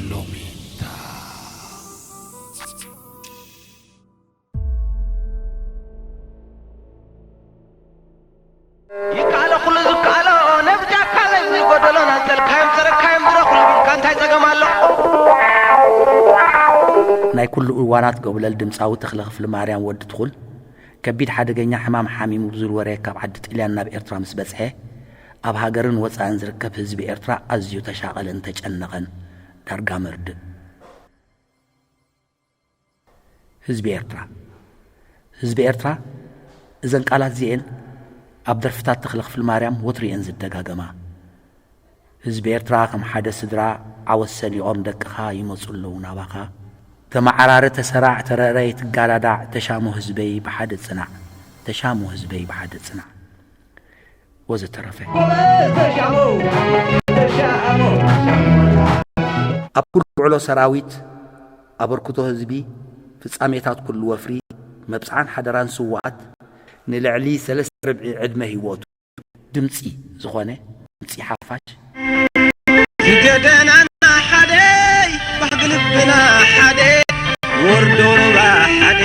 ሎሚታ። ይከኣሎ ኩሉ ዝከኣሎ፣ ነዚ ጫካ ለዚ ዝጎደሎ ናንጸልካዮም ጸረካዮም ድረኹ ኢልካ እንታይ ጸገም ኣሎ? ናይ ኩሉ እዋናት ጎብለል ድምጻዊ ተኽለ ክፍሊ ማርያም ወዲ ትኹል፣ ከቢድ ሓደገኛ ሕማም ሓሚሙ ብዝብል ወረ ካብ ዓዲ ጥልያን ናብ ኤርትራ ምስ በጽሐ፣ ኣብ ሃገርን ወጻእን ዝርከብ ህዝቢ ኤርትራ ኣዝዩ ተሻቐለን ተጨነቐን። ዳርጋ መርድእ። ህዝቢ ኤርትራ። ህዝቢ ኤርትራ፣ እዘን ቃላት እዚኤን ኣብ ደርፍታት ተኽለ ክፍሊ ማርያም ወትሩ እየን ዝደጋገማ። ህዝቢ ኤርትራ፣ ከም ሓደ ስድራ ዓወት ሰኒቖም ደቅኻ ይመጹ ኣለዉ ናባኻ። ተመዓራረ፣ ተሰራዕ፣ ተረእረይ፣ ትጋዳዳዕ፣ ተሻሞ ህዝበይ ብሓደ ጽናዕ፣ ተሻሞ ህዝበይ ብሓደ ጽናዕ። ወዘተረፈ። ኣብ ኩሉ ውዕሎ ሰራዊት፣ ኣበርክቶ ህዝቢ፣ ፍጻሜታት ኩሉ ወፍሪ፣ መብጽዓን ሓደራን ስዉኣት፣ ንልዕሊ ሰለስተ ርብዒ ዕድመ ህይወቱ ድምጺ ዝኾነ ድምጺ ሓፋሽ። ዝገደናና ሓደ፣ ባህጊ ልብና ሓደ፣ ወርዶ ሩባ ሓደ።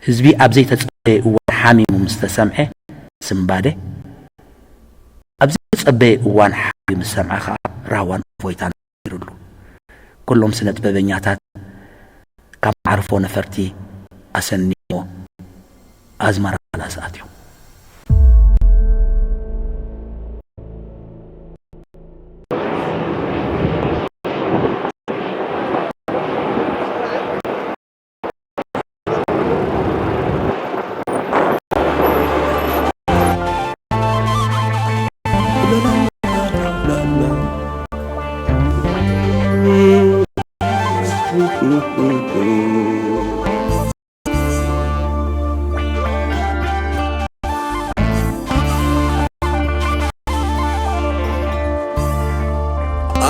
ህዝቢ ኣብ ዘይተጸበየ እዋን ሓሚሙ ምስ ተሰምዐ ስንባደ፣ ኣብ ዘይተጸበየ እዋን ሓብሪ ምስ ሰምዐ ኸኣ ራህዋን እፎይታን ነቢሩሉ። ኩሎም ስነ ጥበበኛታት ካብ መዓርፎ ነፈርቲ ኣሰንዮሞ ኣዝመራ ቃላስ ኣትዮም።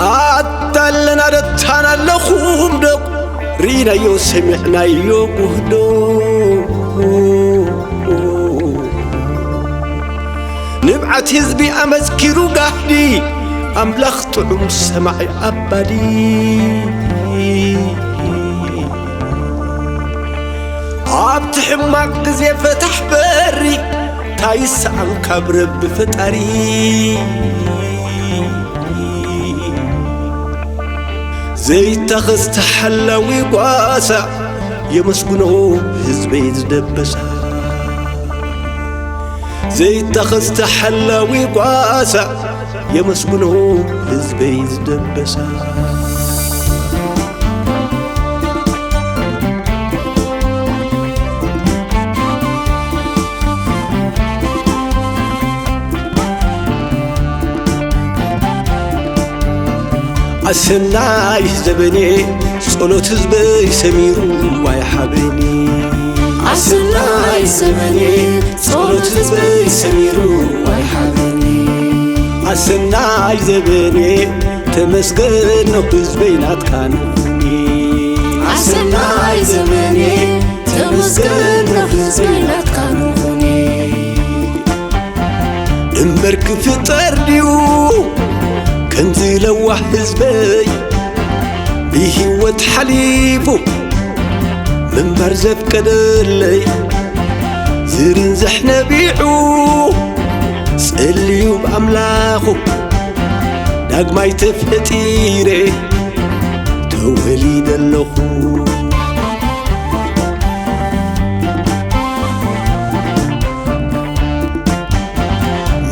ኣታ ኣለና ደታን ኣለኹም ዶ ርኢናዮ ሰሚዕናዮ ጉህዶ። ንብዓት ህዝቢ ኣመስኪሩ ጋህዲ ኣምላኽ ጥዑም ሰማዒ ኣባዲ። ኣብቲ ሕማቕ ግዜ ፈታሕ በሪ ታይ ይሰኣን ካብ ረቢ ፈጣሪ። ዘይተኸስተ ሓላዊ ጓሳ የመስግኖ ህዝበይ ዝደበሳ። ዘይተኸስተ ሓላዊ ጓሳ የመስግኖ ህዝበይ ዝደበሳ። ኣሰናይ ዘበኔ ጸሎት ህዝበይ ሰሚሩ ኣይሓበኒ። ኣሰናይ ዘበኔ ጸሎት ህዝበይ ሰሚሩ ኣይሓበኒ። ኣሰናይ ዘበኔ ተመስገን ነው ህዝበይ ናትካ ንኹኒ። ኣሰናይ ዘበኔ ተመስገን ነው ህዝበይ ናትካ ንኹኒ። እምበር ክፍጠር ድዩ ከምዚ ለዋህ ህዝበይ ብህይወት ሓሊፉ ምንባር ዘፍቀደለይ ዝርንዝሕ ነቢዑ ጸልዩ ብኣምላኹ ዳግማይ ተፈጢረ ተወሊደ ኣለኹ።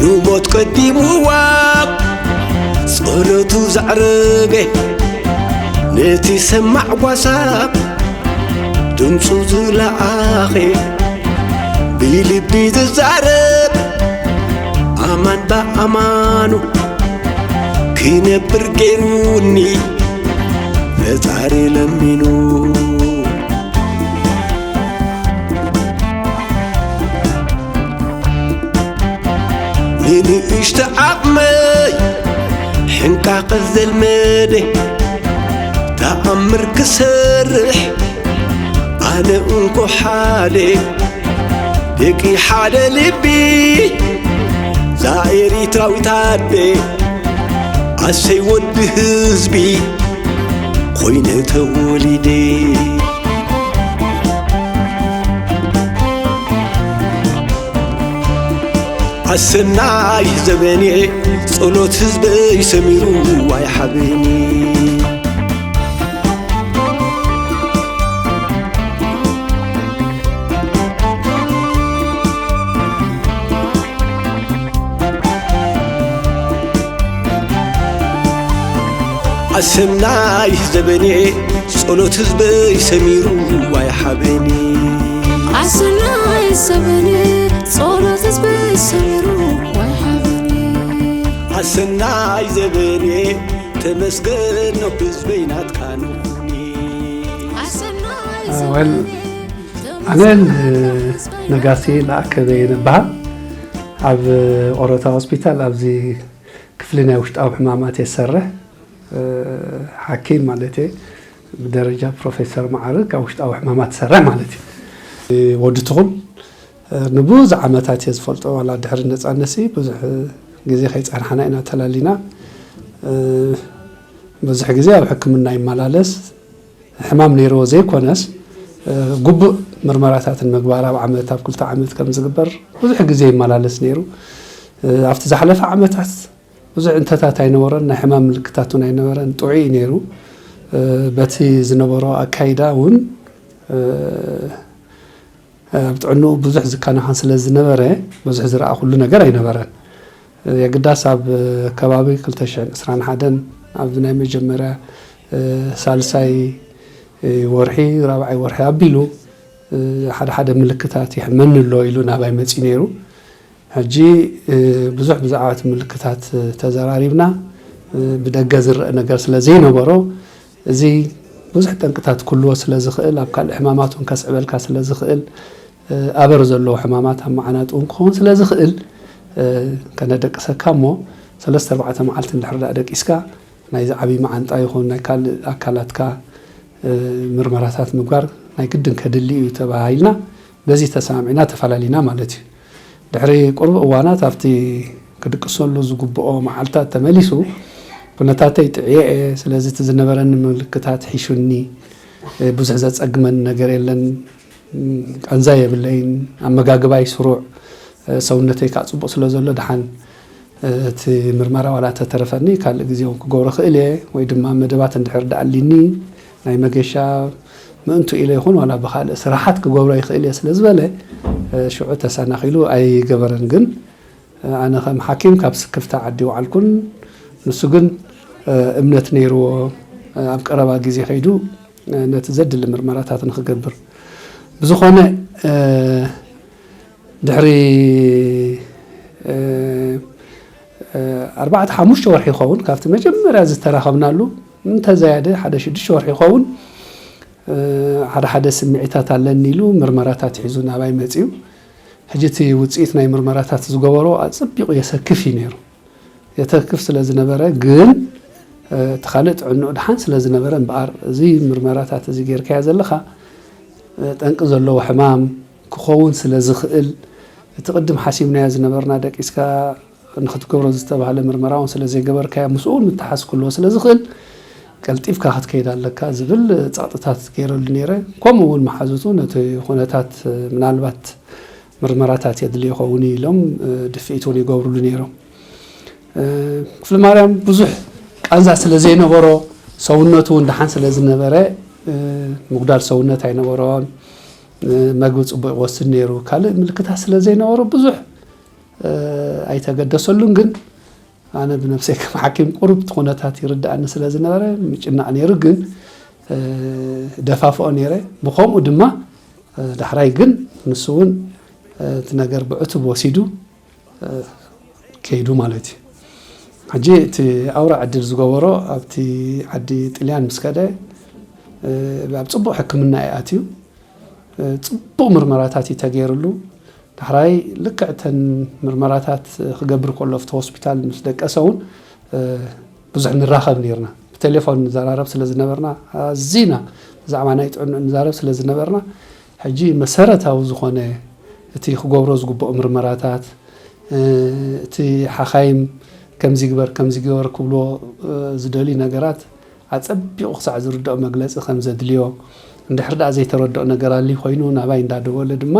ንሞት ቀዲምዋ ጸሎቱ ዘዕረገ ነቲ ሰማዕ ጓሳ ድምፁ ዝለኣኸ ብልቢ ዝዛረብ ኣማን ብኣማኑ ክነብር ገይሩኒ ፈጣሪ ለሚኑ። ንንእሽቶ ዓቕመይ ሕንቃቐ ዘልመደ ተኣምር ክሰርሕ ኣነ እንኮ ሓደ ደቂ ሓደ ልቢ ዛ ኤሪትራዊት ኣደ ኣሰይ ወዲ ህዝቢ ኮይነ ተወሊደ። ኣሰናይ ዘበኔ ጸሎት ህዝበይ ሰሚሩ ኣይሓበኒ። ኣሰናይ ዘበኔ ጸሎት ህዝበይ ሰሚሩ ኣይሓበኒ። ኣሰናይ ዘበኔ ጸሎት ህዝበይ ሰሚሩ ኣይሓበኒ። ኣሰናይ ዘበኔ ተመስገን ነው ህዝበይ ናትካ ንኹኒ። ኣሰናይ ኣወል፣ ዘበኔ ኣነ ተመስገን ነጋሲ ለኣከበ ይበሃል። ኣብ ኦሮታ ሆስፒታል ኣብዚ ክፍሊ ናይ ውሽጣዊ ሕማማት የሰርሕ፣ እ፣ ሓኪም ማለት እየ። ብደረጃ ፕሮፌሰር መዓርግ ኣብ ውሽጣዊ ሕማማት ትሰርሕ ማለት እዩ። ወዲ ትኹል፣ እ፣ ንብዙሕ ዓመታት እየ ዝፈልጦ፣ ዋላ ድሕሪ ነጻነትሲ ብዙሕ ግዜ ከይጸንሓና ኢና ተላሊና። እ፣ ብዙሕ ግዜ ኣብ ሕክምና ይመላለስ። ሕማም ነይርዎ ዘይኮነስ፣ እ፣ ግቡእ ምርመራታት ንምግባር ኣብ ዓመት፣ ኣብ ክልተ ዓመት ከም ዝግበር ብዙሕ ግዜ ይመላለስ ነይሩ። እ፣ ኣብቲ ዝሓለፈ ዓመታት ብዙሕ እንተታት ኣይነበረን፣ ናይ ሕማም ምልክታት እውን ኣይነበረን፣ ጥዑይ እዩ ነይሩ። እ፣ በቲ ዝነበሮ ኣካይዳ እውን፣ እ፣ ኣብ ጥዕንኡ ብዙሕ ዝከናኸን ስለ ዝነበረ፣ ብዙሕ ዝረኣኹሉ ነገር ኣይነበረን። የግዳስ ኣብ ከባቢ ክልተ ሽሕን ዕስራን ሓደን ኣብ ናይ መጀመርያ፣ እ፣ ሳልሳይ፣ እ፣ ወርሒ፣ ራብዓይ ወርሒ ኣቢሉ፣ እ፣ ሓደ ሓደ ምልክታት ይሕመኒ ኣሎ ኢሉ ናባይ መጺኡ ነይሩ። ሕጂ፣ እ፣ ብዙሕ ብዛዕባ እቲ ምልክታት፣ እ፣ ተዘራሪብና፣ እ፣ ብደገ ዝረአ ነገር ስለ ዘይነበሮ፣ እዚ ብዙሕ ጠንቅታት ክህልዎ ስለ ዝኽእል፣ ኣብ ካልእ ሕማማት እውን ከስዕበልካ ስለ ዝኽእል፣ እ፣ ኣበር ዘለዎ ሕማማት ኣብ መዓናጡ እውን ክኸውን ስለ ዝኽእል፣ እ፣ ከነደቅሰካ እሞ፣ ሰለስተ ኣርባዕተ መዓልቲ እንድሕር ደኣ ደቂስካ፣ ናይዚ ዓብዪ መዓንጣ ይኹን ናይ ካልእ ኣካላትካ፣ እ፣ ምርመራታት ምግባር ናይ ግድን ከድሊ እዩ ተባሂልና፣ በዚ ተሰማሚዕና ተፈላለና ማለት እዩ። ድሕሪ ቁሩብ እዋናት ኣብቲ ክድቅሰሉ ዝግብኦ መዓልታት ተመሊሱ፣ ኩነታተይ ጥዕየ እየ፣ ስለዚ እቲ ዝነበረኒ ምልክታት ሒሹኒ፣ እ፣ ብዙሕ ዘጸግመኒ ነገር የለን፣ ቃንዛ የብለይን፣ ኣመጋግባይ ስሩዕ፣ እ፣ ሰውነተይ ከዓ ጽቡቕ ስለ ዘሎ ደሓን፣ እ፣ እቲ ምርመራ ዋላ ተተረፈኒ ካልእ ግዜ እውን ክገብሮ ክእል እየ፣ ወይ ድማ መደባት እንድሕር ደኣሊኒ ናይ መገሻ ምእንቱ ኢለ ይኹን ዋላ ብኻልእ ስራሓት ክገብሮ ይኽእል እየ ስለ ዝበለ፣ እ፣ ሽዑ ተሰናኺሉ ኣይገበረን። ግን፣ እ፣ ኣነ ከም ሓኪም ካብ ስክፍታ ዓዲ ይወዓልኩን፣ ንሱ ግን፣ እ፣ እምነት ነይርዎ፣ እ፣ ኣብ ቀረባ ግዜ ከይዱ፣ እ፣ ነቲ ዘድሊ ምርመራታት ንክገብር። ብዝኾነ፣ እ፣ ድሕሪ፣ እ፣ እ፣ ኣርባዕተ ሓሙሽተ ወርሒ ይኸውን ካብቲ መጀመርያ ዝተራኸብናሉ፣ እንተዘያደ ሓደ ሽዱሽተ ወርሒ ይኸውን፣ እ፣ ሓደ ሓደ ስምዒታት ኣለኒ ኢሉ ምርመራታት ሒዙ ናባይ መጺኡ። ሕጂ እቲ ውጽኢት ናይ ምርመራታት ዝገበሮ ኣጸቢቑ የሰክፍ እዩ ነይሩ። የተክፍ ስለ ዝነበረ ግን፣ እ፣ እቲ ካልእ ጥዕንኡ ደሓን ስለ ዝነበረ እምበኣር፣ እዚ ምርመራታት እዚ ጌርካዮ ዘለኻ፣ እ፣ ጠንቂ ዘለዎ ሕማም ክኸውን ስለ ዝኽእል፣ እቲ ቅድም ሓሲብናዮ ዝነበርና ደቂስካ ንኽትገብሮ ዝተባህለ ምርመራ እውን ስለ ዘይገበርካዮ፣ ምስኡ እውን ምትሓዝ ክህልዎ ስለ ዝኽእል፣ ቀልጢፍካ ክትከይድ ኣለካ ዝብል ጸቕጥታት ገይረሉ ነይረ። ከምኡ እውን መሓዙቱ ነቲ ኩነታት፣ እ፣ ምናልባት ምርመራታት የድልዮ ይኸውን ኢሎም፣ እ፣ ድፍኢት እውን ይገብሩሉ ነይሮም። እ፣ ክፍለ ማርያም ብዙሕ ቃንዛ ስለ ዘይነበሮ፣ ሰውነቱ እውን ደሓን ስለ ዝነበረ፣ እ፣ ምጉዳል ሰውነት ኣይነበሮን። እ፣ መግቢ ጽቡቕ ይወስድ ነይሩ። ካልእ ምልክታት ስለ ዘይነበሮ ብዙሕ፣ እ፣ ኣይተገደሰሉን። ግን ኣነ ብነብሰይ ከም ሓኪም ቁሩብ እቲ ኩነታት ይርድኣኒ ስለ ዝነበረ ምጭናቕ ነይሩ። ግን፣ እ፣ ደፋፍኦ ነይረ። ብኸምኡ ድማ፣ እ፣ ዳሕራይ ግን ንሱ እውን፣ እ፣ እቲ ነገር ብዕቱብ ወሲዱ፣ እ፣ ከይዱ ማለት እዩ። ሕጂ እቲ ኣውራ ዕድል ዝገበሮ ኣብቲ ዓዲ ጥልያን ምስ ከደ፣ እ፣ ኣብ ጽቡቕ ሕክምና እዩ ኣትዩ። እ፣ ጽቡቕ ምርመራታት እዩ ተገይሩሉ። ዳሕራይ ልክዕ እተን ምርመራታት ክገብር ከሎ ኣብቲ ሆስፒታል ምስ ደቀሰ እውን፣ እ፣ ብዙሕ ንራኸብ ነይርና። ብቴሌፎን ንዘራረብ ስለ ዝነበርና፣ ኣዚና ብዛዕባ ናይ ጥዕንኡ ንዛረብ ስለ ዝነበርና፣ ሕጂ መሰረታዊ ዝኾነ እቲ ክገብሮ ዝግብኦ ምርመራታት፣ እ፣ እቲ ሓኻይም ከምዚ ግበር ከምዚ ግበር ክብልዎ ዝደልዩ ነገራት ኣጸቢቑ ክሳዕ ዝርድኦ መግለጺ ከም ዘድልዮ፣ እንድሕር ደኣ ዘይተረድኦ ነገር ኣልዩ ኮይኑ ናባይ እንዳደወለ ድማ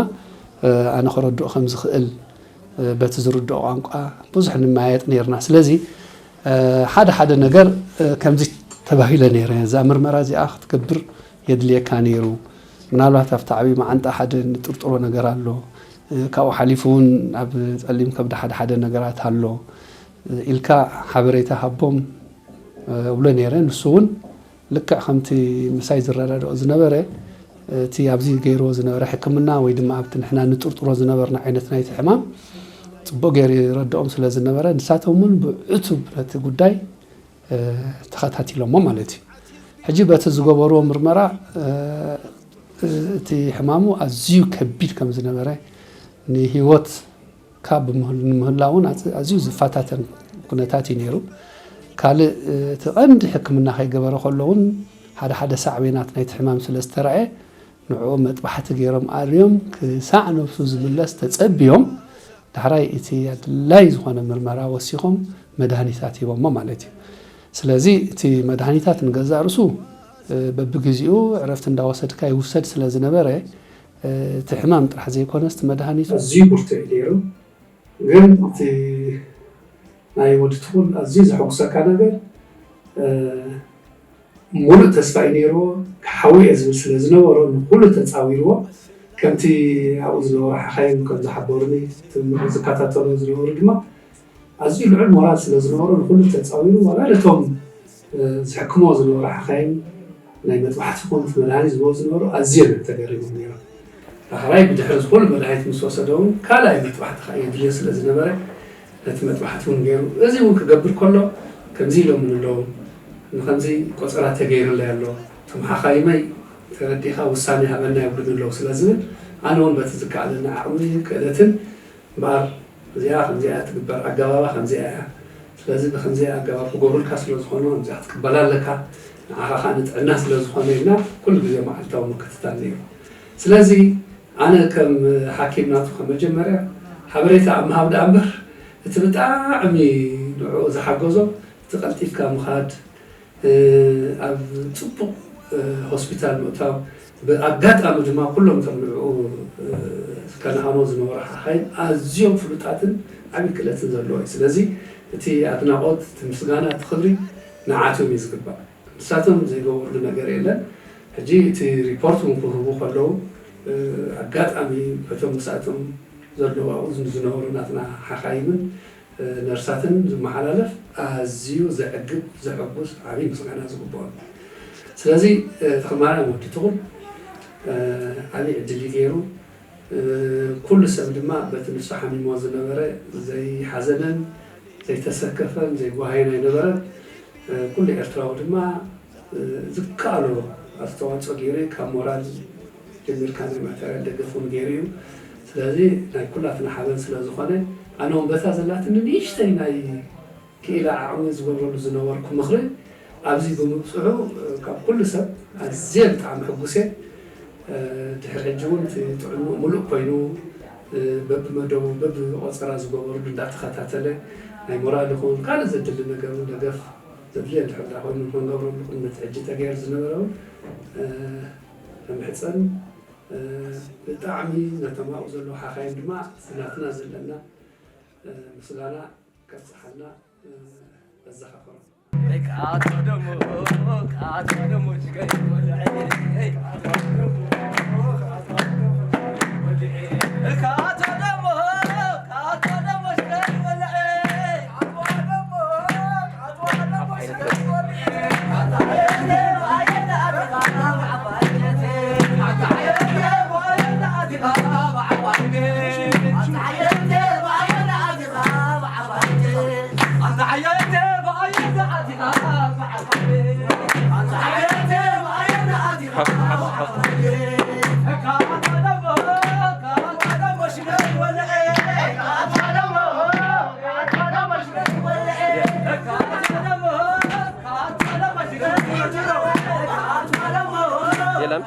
ኣነ ከረድኦ ከም ዝኽእል በቲ ዝርድኦ ቋንቋ ብዙሕ ንመያየጥ ነይርና። ስለዚ ሓደ ሓደ ነገር ከምዚ ተባሂለ ነይረ፣ እዛ ምርመራ እዚኣ ክትገብር የድልየካ ነይሩ። ምናልባት ኣብቲ ዓብዪ መዓንጣ ሓደ ንጥርጥሮ ነገር ኣሎ፣ ካብኡ ሓሊፉ እውን ኣብ ጸሊም ከብዲ ሓደ ሓደ ነገራት ኣሎ ኢልካ ሓበሬታ ሃቦም እብሎ ነይረ። ንሱ እውን ልክዕ ከምቲ ምሳይ ዝረዳድኦ ዝነበረ እቲ ኣብዚ ገይርዎ ዝነበረ ሕክምና ወይ ድማ ኣብቲ ንሕና ንጥርጥሮ ዝነበርና ዓይነት ናይቲ ሕማም ጽቡቕ ገይሩ ይረድኦም ስለ ዝነበረ ንሳቶም እውን ብዕቱብ ነቲ ጉዳይ ተኸታቲሎሞ ማለት እዩ። ሕጂ በቲ ዝገበርዎ ምርመራ እቲ ሕማሙ ኣዝዩ ከቢድ ከም ዝነበረ ንህይወት ካብ ምህል- ንምህላውን ኣዝ- ኣዝዩ ዝፈታተን ኩነታት እዩ ነይሩ። ካልእ እቲ ቀንዲ ሕክምና ከይገበረ ከሎ እውን ሓደ ሓደ ሳዕቤናት ናይቲ ሕማም ስለ ዝተረኣየ ንዕኡ መጥባሕቲ ገይሮም ኣርዮም ክሳዕ ነብሱ ዝምለስ ተጸብዮም ዳሕራይ እቲ ኣድላይ ዝኾነ ምርመራ ወሲኾም መድሃኒታት ሂቦሞ ማለት እዩ። ስለዚ እቲ መድሃኒታት ንገዛእ ርእሱ በብግዚኡ ዕረፍቲ እንዳወሰድካ ይውሰድ ስለ ዝነበረ እቲ ሕማም ጥራሕ ዘይኮነስ እቲ መድሃኒቱ ኣዝዩ ብርቱዕ እዩ ነይሩ። ግን እቲ ናይ ወዲ ትኹል ኣዝዩ ዘሐጉሰካ ነገር ሙሉእ ተስፋ እዩ ነይርዎ። ክሓዊ እየ ዝብል ስለ ዝነበሮ ንኩሉ ተጻዊርዎ። ከምቲ ኣብኡ ዝነበሩ ሓኻይም ከም ዝሓበሩኒ፣ እቲ ዝከታተሎ ዝነበሩ ድማ ኣዝዩ ልዑል ሞራል ስለ ዝነበሮ ንኩሉ ተጻዊሩ። ዋላ ነቶም ዝሕክሞ ዝነበሩ ሓኻይም ናይ መጥባሕቲ ኮሚት መድሃኒት ዝህቦ ዝነበሩ ኣዝዮም እዮም ተገሪሞም ነይሮም። ዳሕራይ ብድሕሪ ዝኹሉ መድሃኒት ምስ ወሰደ እውን ካልኣይ መጥባሕቲ ከዓ የድልዮ ስለ ዝነበረ ነቲ መጥባሕቲ እውን ገይሩ። እዚ እውን ክገብር ከሎ ከምዚ ኢሎምኒ ኣለዉ፣ ንከምዚ ቆፀራ ተገይርለይ ኣሎ፣ እቶም ሓኻይመይ ተረዲእካ ውሳኔ ሃበና ይብሉኒ ኣለዉ ስለ ዝብል ኣነ እውን በቲ ዝከኣለኒ ዓቕሚ ክእለትን እምበኣር እዚኣ ከምዚኣ ትግበር ኣገባባ ከምዚኣ እያ። ስለዚ ብከምዚኣ ኣገባብ ክገብሩልካ ስለ ዝኾኑ ከምዚኣ ክትቅበላ ኣለካ። ንዓኻ ከዓ ንጥዕና ስለ ዝኾነ ኢልና ኩሉ ግዜ መዓልታዊ ምክትታል ነይሩ። ስለዚ ኣነ ከም ሓኪም ናቱ ከም መጀመርያ ሓበሬታ ኣብ ምሃብ ደኣ እምበር እቲ ብጣዕሚ ንዕኡ ዝሓገዞ እቲ ቀልጢፍካ ምኻድ ኣብ ጽቡቕ ሆስፒታል ምእታው፣ ብኣጋጣሚ ድማ ኩሎም እቶም ንዕኡ ዝከናኸኖ ዝነበሩ ሓኻይም ኣዝዮም ፍሉጣትን ዓብዪ ክእለትን ዘለዎ እዩ። ስለዚ እቲ ኣድናቖት፣ እቲ ምስጋና፣ እቲ ክብሪ ንዓቶም እዩ ዝግባእ። ንሳቶም ዘይገበሩሉ ነገር የለን። ሕጂ እቲ ሪፖርት እውን ክህቡ ከለዉ ኣጋጣሚ በቶም ምስኣቶም ዘለዉ ኣብኡ ዝነበሩ ናትና ሓኻይምን ነርሳትን ዝመሓላለፍ ኣዝዩ ዘዕግብ ዘሐጉስ ዓብዪ ምስጋና ዝግብኦ። ስለዚ ተኽማርያም ወዲ ትኹል ዓብዪ ዕድል እዩ ገይሩ። ኩሉ ሰብ ድማ በቲ ንሱ ሓሚሞ ዝነበረ ዘይሓዘነን ዘይተሰከፈን ዘይጓሃየን ኣይነበረን። ኩሉ ኤርትራዊ ድማ ዝከኣሎ ኣስተዋፅኦ ገይሩ ካብ ሞራል ጀሚርካ ናይ ማቴርያል ደገፍ እውን ገይሩ እዩ። ስለዚ ናይ ኩላትና ሓበን ስለ ዝኾነ ኣነ እውን በታ ዘላትኒ ንእሽተይ ናይ ክኢላ ዓቕሚ ዝገብረሉ ዝነበርኩ ምኽሪ ኣብዚ ብምብፅሑ ካብ ኩሉ ሰብ ኣዝየ ብጣዕሚ ሕጉስ እየ። ድሕሪ ሕጂ እውን እቲ ጥዕንኡ ምሉእ ኮይኑ በብመደቡ በብቆፀራ ዝገበርሉ እንዳተኸታተለ ናይ ሞራል ይኹን ካልእ ዘድሊ ነገር እውን ደገፍ ዘድልዮ እንድሕር ዳ ኮይኑ ንክንገብረሉ ቅድሚ እቲ ሕጂ ተገይሩ ዝነበረ እውን ንምሕፀን። ብጣዕሚ ነቶም ኣብኡ ዘለዉ ሓኻይም ድማ ናትና ዘለና ምስጋና ከብፅሓልና እዘኻኽሮም። የለን።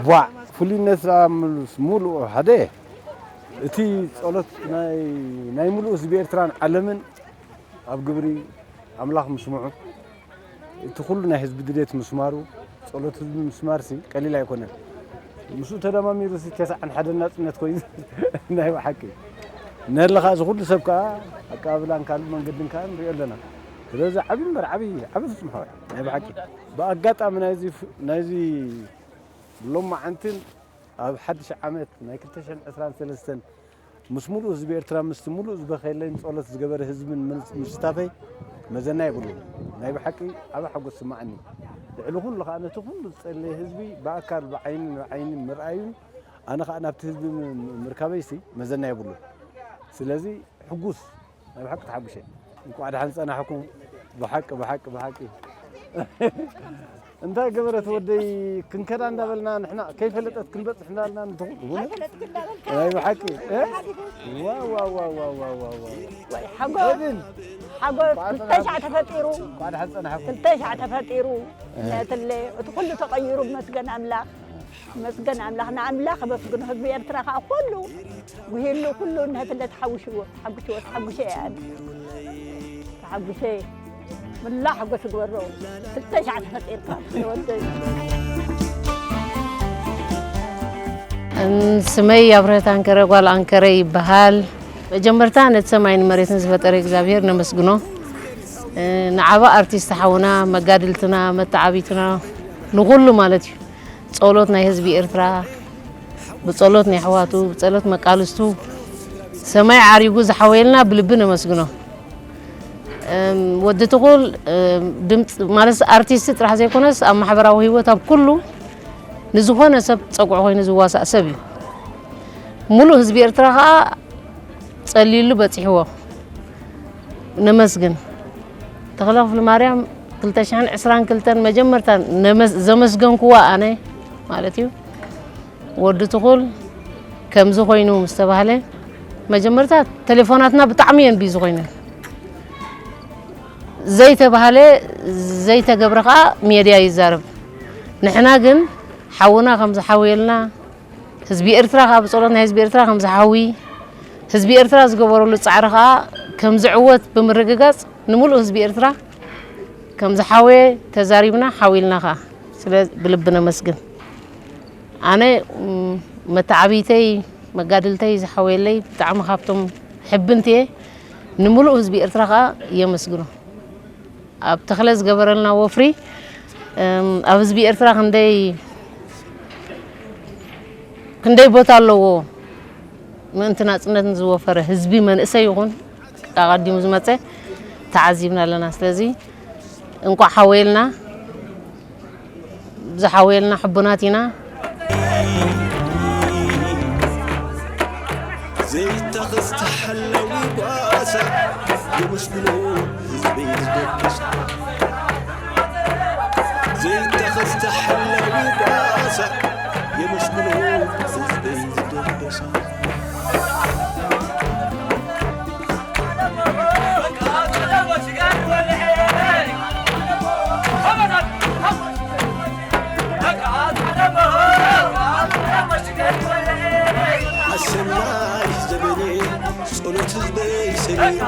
ቧዕ ፍሉይነት ምስ ሙሉእ ሓደ እቲ ጸሎት ናይ ናይ ሙሉእ ህዝቢ ኤርትራን ዓለምን ኣብ ግብሪ ኣምላኽ ምስምዑ፣ እቲ ኩሉ ናይ ህዝቢ ድሌት ምስማሩ፣ ጸሎት ህዝቢ ምስማርሲ ቀሊል ኣይኮነን። ምስኡ ተደማሚሩሲ ተስዓን ሓደን ናጽነት ኮይኑ ናይ ብሓቂ ነለኻ እዚ ኩሉ ሰብ ከኣ ኣቀባብላን ካልእ መንገድን ከኣ ንሪኦ ኣለና። ስለዚ ዓቢ እምበር ዓቢ ዓቢ ፍጹም ሓወይ ናይ ብሓቂ ብኣጋጣሚ ናይዚ ናይዚ ሎማዓንትን ኣብ ሓድሽ ዓመት ናይ ክልተ ሽሕን ዕስራን ሰለስተን ምስ ሙሉእ ህዝቢ ኤርትራ ምስቲ ሙሉእ ዝበኸየለይን ጸሎት ዝገበረ ህዝብን ምስ- ምስታፈይ መዘና የብሉን። ናይ ብሓቂ ዓቢ ሓጎስ ስማዓኒ። ልዕሊ ኩሉ ከኣ ነቲ ኩሉ ዝጸለየ ህዝቢ ብኣካል ብዓይኒ ንዓይኒ ምርኣዩን ኣነ ከኣ ናብቲ ህዝቢ ም- ምርካበይሲ መዘና የብሉን። ስለዚ ሕጉስ ናይ ብሓቂ ተሓጉሸ። እንቋዕ ደሓን ጸናሕኩም። ብሓቂ ብሓቂ ብሓቂ እንታይ ገበረት ወደይ ክንከዳ እንዳበልና ንሕና ከይፈለጠት ክንበጽሕ እንዳልና ንትኹ ናይ ብሓቂ እ? ዋ ዋ ዋ ዋ ዋ ዋ ዋ ወይ ሓጎስ ሓጎስ ክልተ ሻዕ ተፈጢሩ እንቋዕ ደሓን ጸናሕኩም። ክልተ ሻዕ ተፈጢሩ ነትለ እቲ ኩሉ ተቐይሩ መስገን ኣምላኽ መስገን ኣምላኽ ንኣምላኽ ኣመስግኖ ህዝቢ ኤርትራ ከዓ ኩሉ ጉሂሉ ኩሉ ነትለ ተሓጉሽዎ ተሓጉሽዎ ተሓጉሸ እየ ኣነ ተሓጉሸ ምላሕ ሓጎስ ይግበሮ ክልተ ሻዕ ተፈጢርካ ወደይ ስመይ ኣብርሀት ኣንከረ ጓል ኣንከረ ይበሃል። መጀመርታ ነቲ ሰማይን መሬትን ዝፈጠረ እግዚኣብሔር ነመስግኖ። ንዓባ ኣርቲስት ሓውና፣ መጋድልትና፣ መተዓቢትና ንኹሉ ማለት እዩ። ጸሎት ናይ ህዝቢ ኤርትራ ብጸሎት ናይ ኣሕዋቱ ብጸሎት መቃልስቱ ሰማይ ዓሪጉ ዝሓወየልና ብልቢ ነመስግኖ። ወዲ ትኹል ድምፂ ማለት ኣርቲስት ጥራሕ ዘይኮነስ ኣብ ማሕበራዊ ህይወት ኣብ ኩሉ ንዝኾነ ሰብ ፀጉዒ ኮይኑ ዝዋሳእ ሰብ እዩ። ሙሉእ ህዝቢ ኤርትራ ከዓ ፀልዩሉ በፂሕዎ። ነመስግን ተኽለ ክፍለማርያም ክልተ ሽሕን ዕስራን ክልተን መጀመርታ ዘመስገንክዋ ኣነ ማለት እዩ። ወዲ ትኹል ከምዚ ኮይኑ ምስ ተባህለ መጀመርታ ቴሌፎናትና ብጣዕሚ እየን ቢዚ ኮይነን ዘይተባህለ ዘይተገብረ ከዓ ሜድያ ይዛረብ። ንሕና ግን ሓውና ከም ዝሓውየልና ህዝቢ ኤርትራ ከዓ ብፀሎት ናይ ህዝቢ ኤርትራ ከም ዝሓዊ ህዝቢ ኤርትራ ዝገበረሉ ፃዕሪ ከዓ ከም ዝዕወት ብምርግጋፅ ንምሉእ ህዝቢ ኤርትራ ከም ዝሓወየ ተዛሪብና ሓዊልና ከዓ ስለ ብልቢ ነመስግን። ኣነ መተዓብይተይ መጋድልተይ ዝሓወየለይ ብጣዕሚ ካብቶም ሕብንቲ እየ። ንምሉእ ህዝቢ ኤርትራ ከዓ የመስግኖ። ኣብ ተኽለ ዝገበረልና ወፍሪ ኣብ ህዝቢ ኤርትራ ክንደይ ክንደይ ቦታ ኣለዎ። ምእንቲ ናፅነት ንዝወፈረ ህዝቢ መንእሰይ ይኹን ኣቐዲሙ ዝመፀ ተዓዚብና ኣለና። ስለዚ እንቋዕ ሓወየልና ዝሓወየልና ሕቡናት ኢና። ዘይታኸስ ተሓላዊ ጓሳ የመስግኖ ህዝበይ ዝደቅስ ዘይታኸስ ተሓላዊ ጓሳ የመስግኖ ህዝበይ ዝደቅስ ኣሰናይ ዘበኔ ጸሎት ህዝበይ ሰሚሩ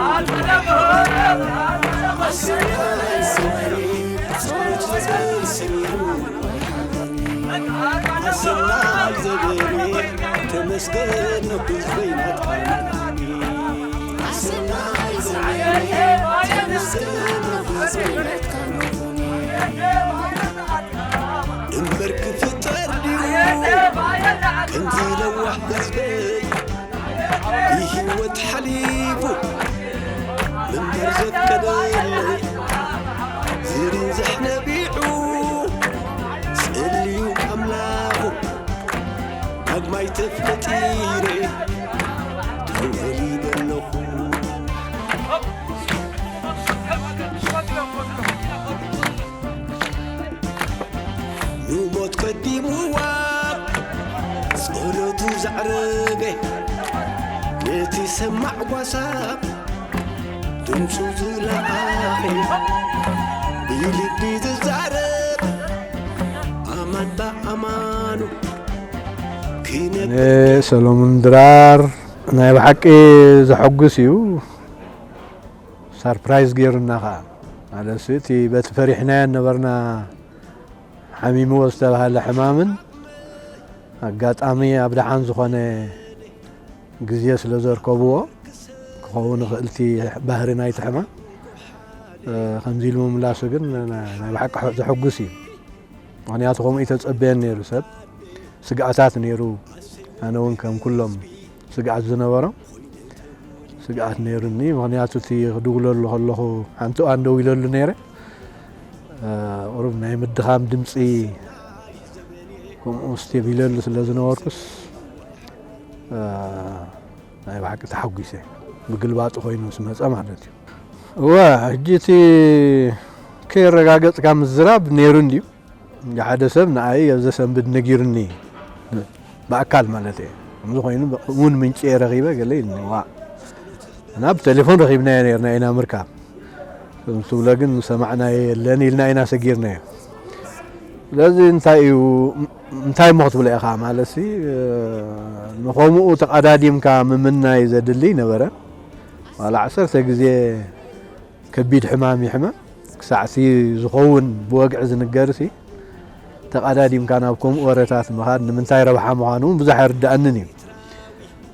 ኣሰናይ ዘበኔ ጸሎት ህዝበይ ሰሚሩ ኣሰናይ ዘበኔ ተመስገን ንጉስ በይናትካ ኣሰናይ ዘበኔ ተመስገን ንጉስ በይናትካ እምበር ክፍጠር ድዩ ከምዚ ለዋሕ ህዝበይ ብህይወት ሓሊፉ ምንባር ዘፍቀደለይ ዝርንዝሕ ነቢዑ ጸልዩ ኣምላኹ ዳግማይ ተፈጢረ ተወሊደ ኣለኹ። ንሞት ቀዲምዋ ጸሎቱ ዘዕረገ ነቲ ሰማዕ ጓሳ ድምፁ ዝለዓቐ ብልቢ ዝዛረብ ኣማንታ ኣማኑ እኔ ሰሎሞን ድራር ናይ ብሓቂ ዘሐጉስ እዩ። ሳርፕራይዝ ገይሩና ኸዓ ማለት እቲ በቲ ፈሪሕናዮ ነበርና ሓሚምዎ ዝተባህለ ሕማምን ኣጋጣሚ ኣብ ደሓን ዝኾነ ግዜ ስለ ዘርከብዎ ክኸውን ይኽእል እቲ ባህሪ ናይቲ ሕማም። ከምዚ ኢሉ ምምላሱ ግን ናይ ብሓቂ ዘሐጉስ እዩ። ምኽንያቱ ከምኡ ይተጸበየን ነይሩ ሰብ። ስግኣታት ነይሩ። ኣነ እውን ከም ኩሎም ስግኣት ዝነበሮም ስግኣት ነይሩኒ። ምኽንያቱ እቲ ክድውለሉ ከለኹ ሓንቲ እዋን ደው ኢለሉ ነይረ። ቁሩብ ናይ ምድኻም ድምፂ ከምኡ ስቴብ ኢለሉ ስለ ዝነበርኩስ ናይ ብሓቂ ተሓጒሰ። ብግልባጡ ኮይኑ ምስ መፀ ማለት እዩ። እወ ሕጂ እቲ ከየረጋገፅካ ምዝራብ ነይሩ እንድዩ። ሓደ ሰብ ንኣይ ኣብ ዘሰንብድ ነጊሩኒ ብኣካል ማለት እየ። ከምዚ ኮይኑ እውን ምንጭ ረኺበ ገለ ኢልኒ ዋ እና ብቴሌፎን ረኺብናዮ ነርና ኢና ምርካብ። ከም ትብሎ ግን ዝሰማዕናዮ የለን ኢልና ኢና ሰጊርናዮ። ስለዚ እንታይ እዩ እንታይ እሞ ክትብሎ ኢኻ ማለት ሲ ንኸምኡ ተቐዳዲምካ ምምናይ ዘድሊ ነበረ። ዋላ ዓሰርተ ግዜ ከቢድ ሕማም ይሕመም ክሳዕ ሲ ዝኸውን ብወግዒ ዝንገር ሲ ተቐዳዲምካ ናብ ከምኡ ወረታት ምኻድ ንምንታይ ረብሓ ምዃኑ እውን ብዙሕ ኣይርዳእንን እዩ።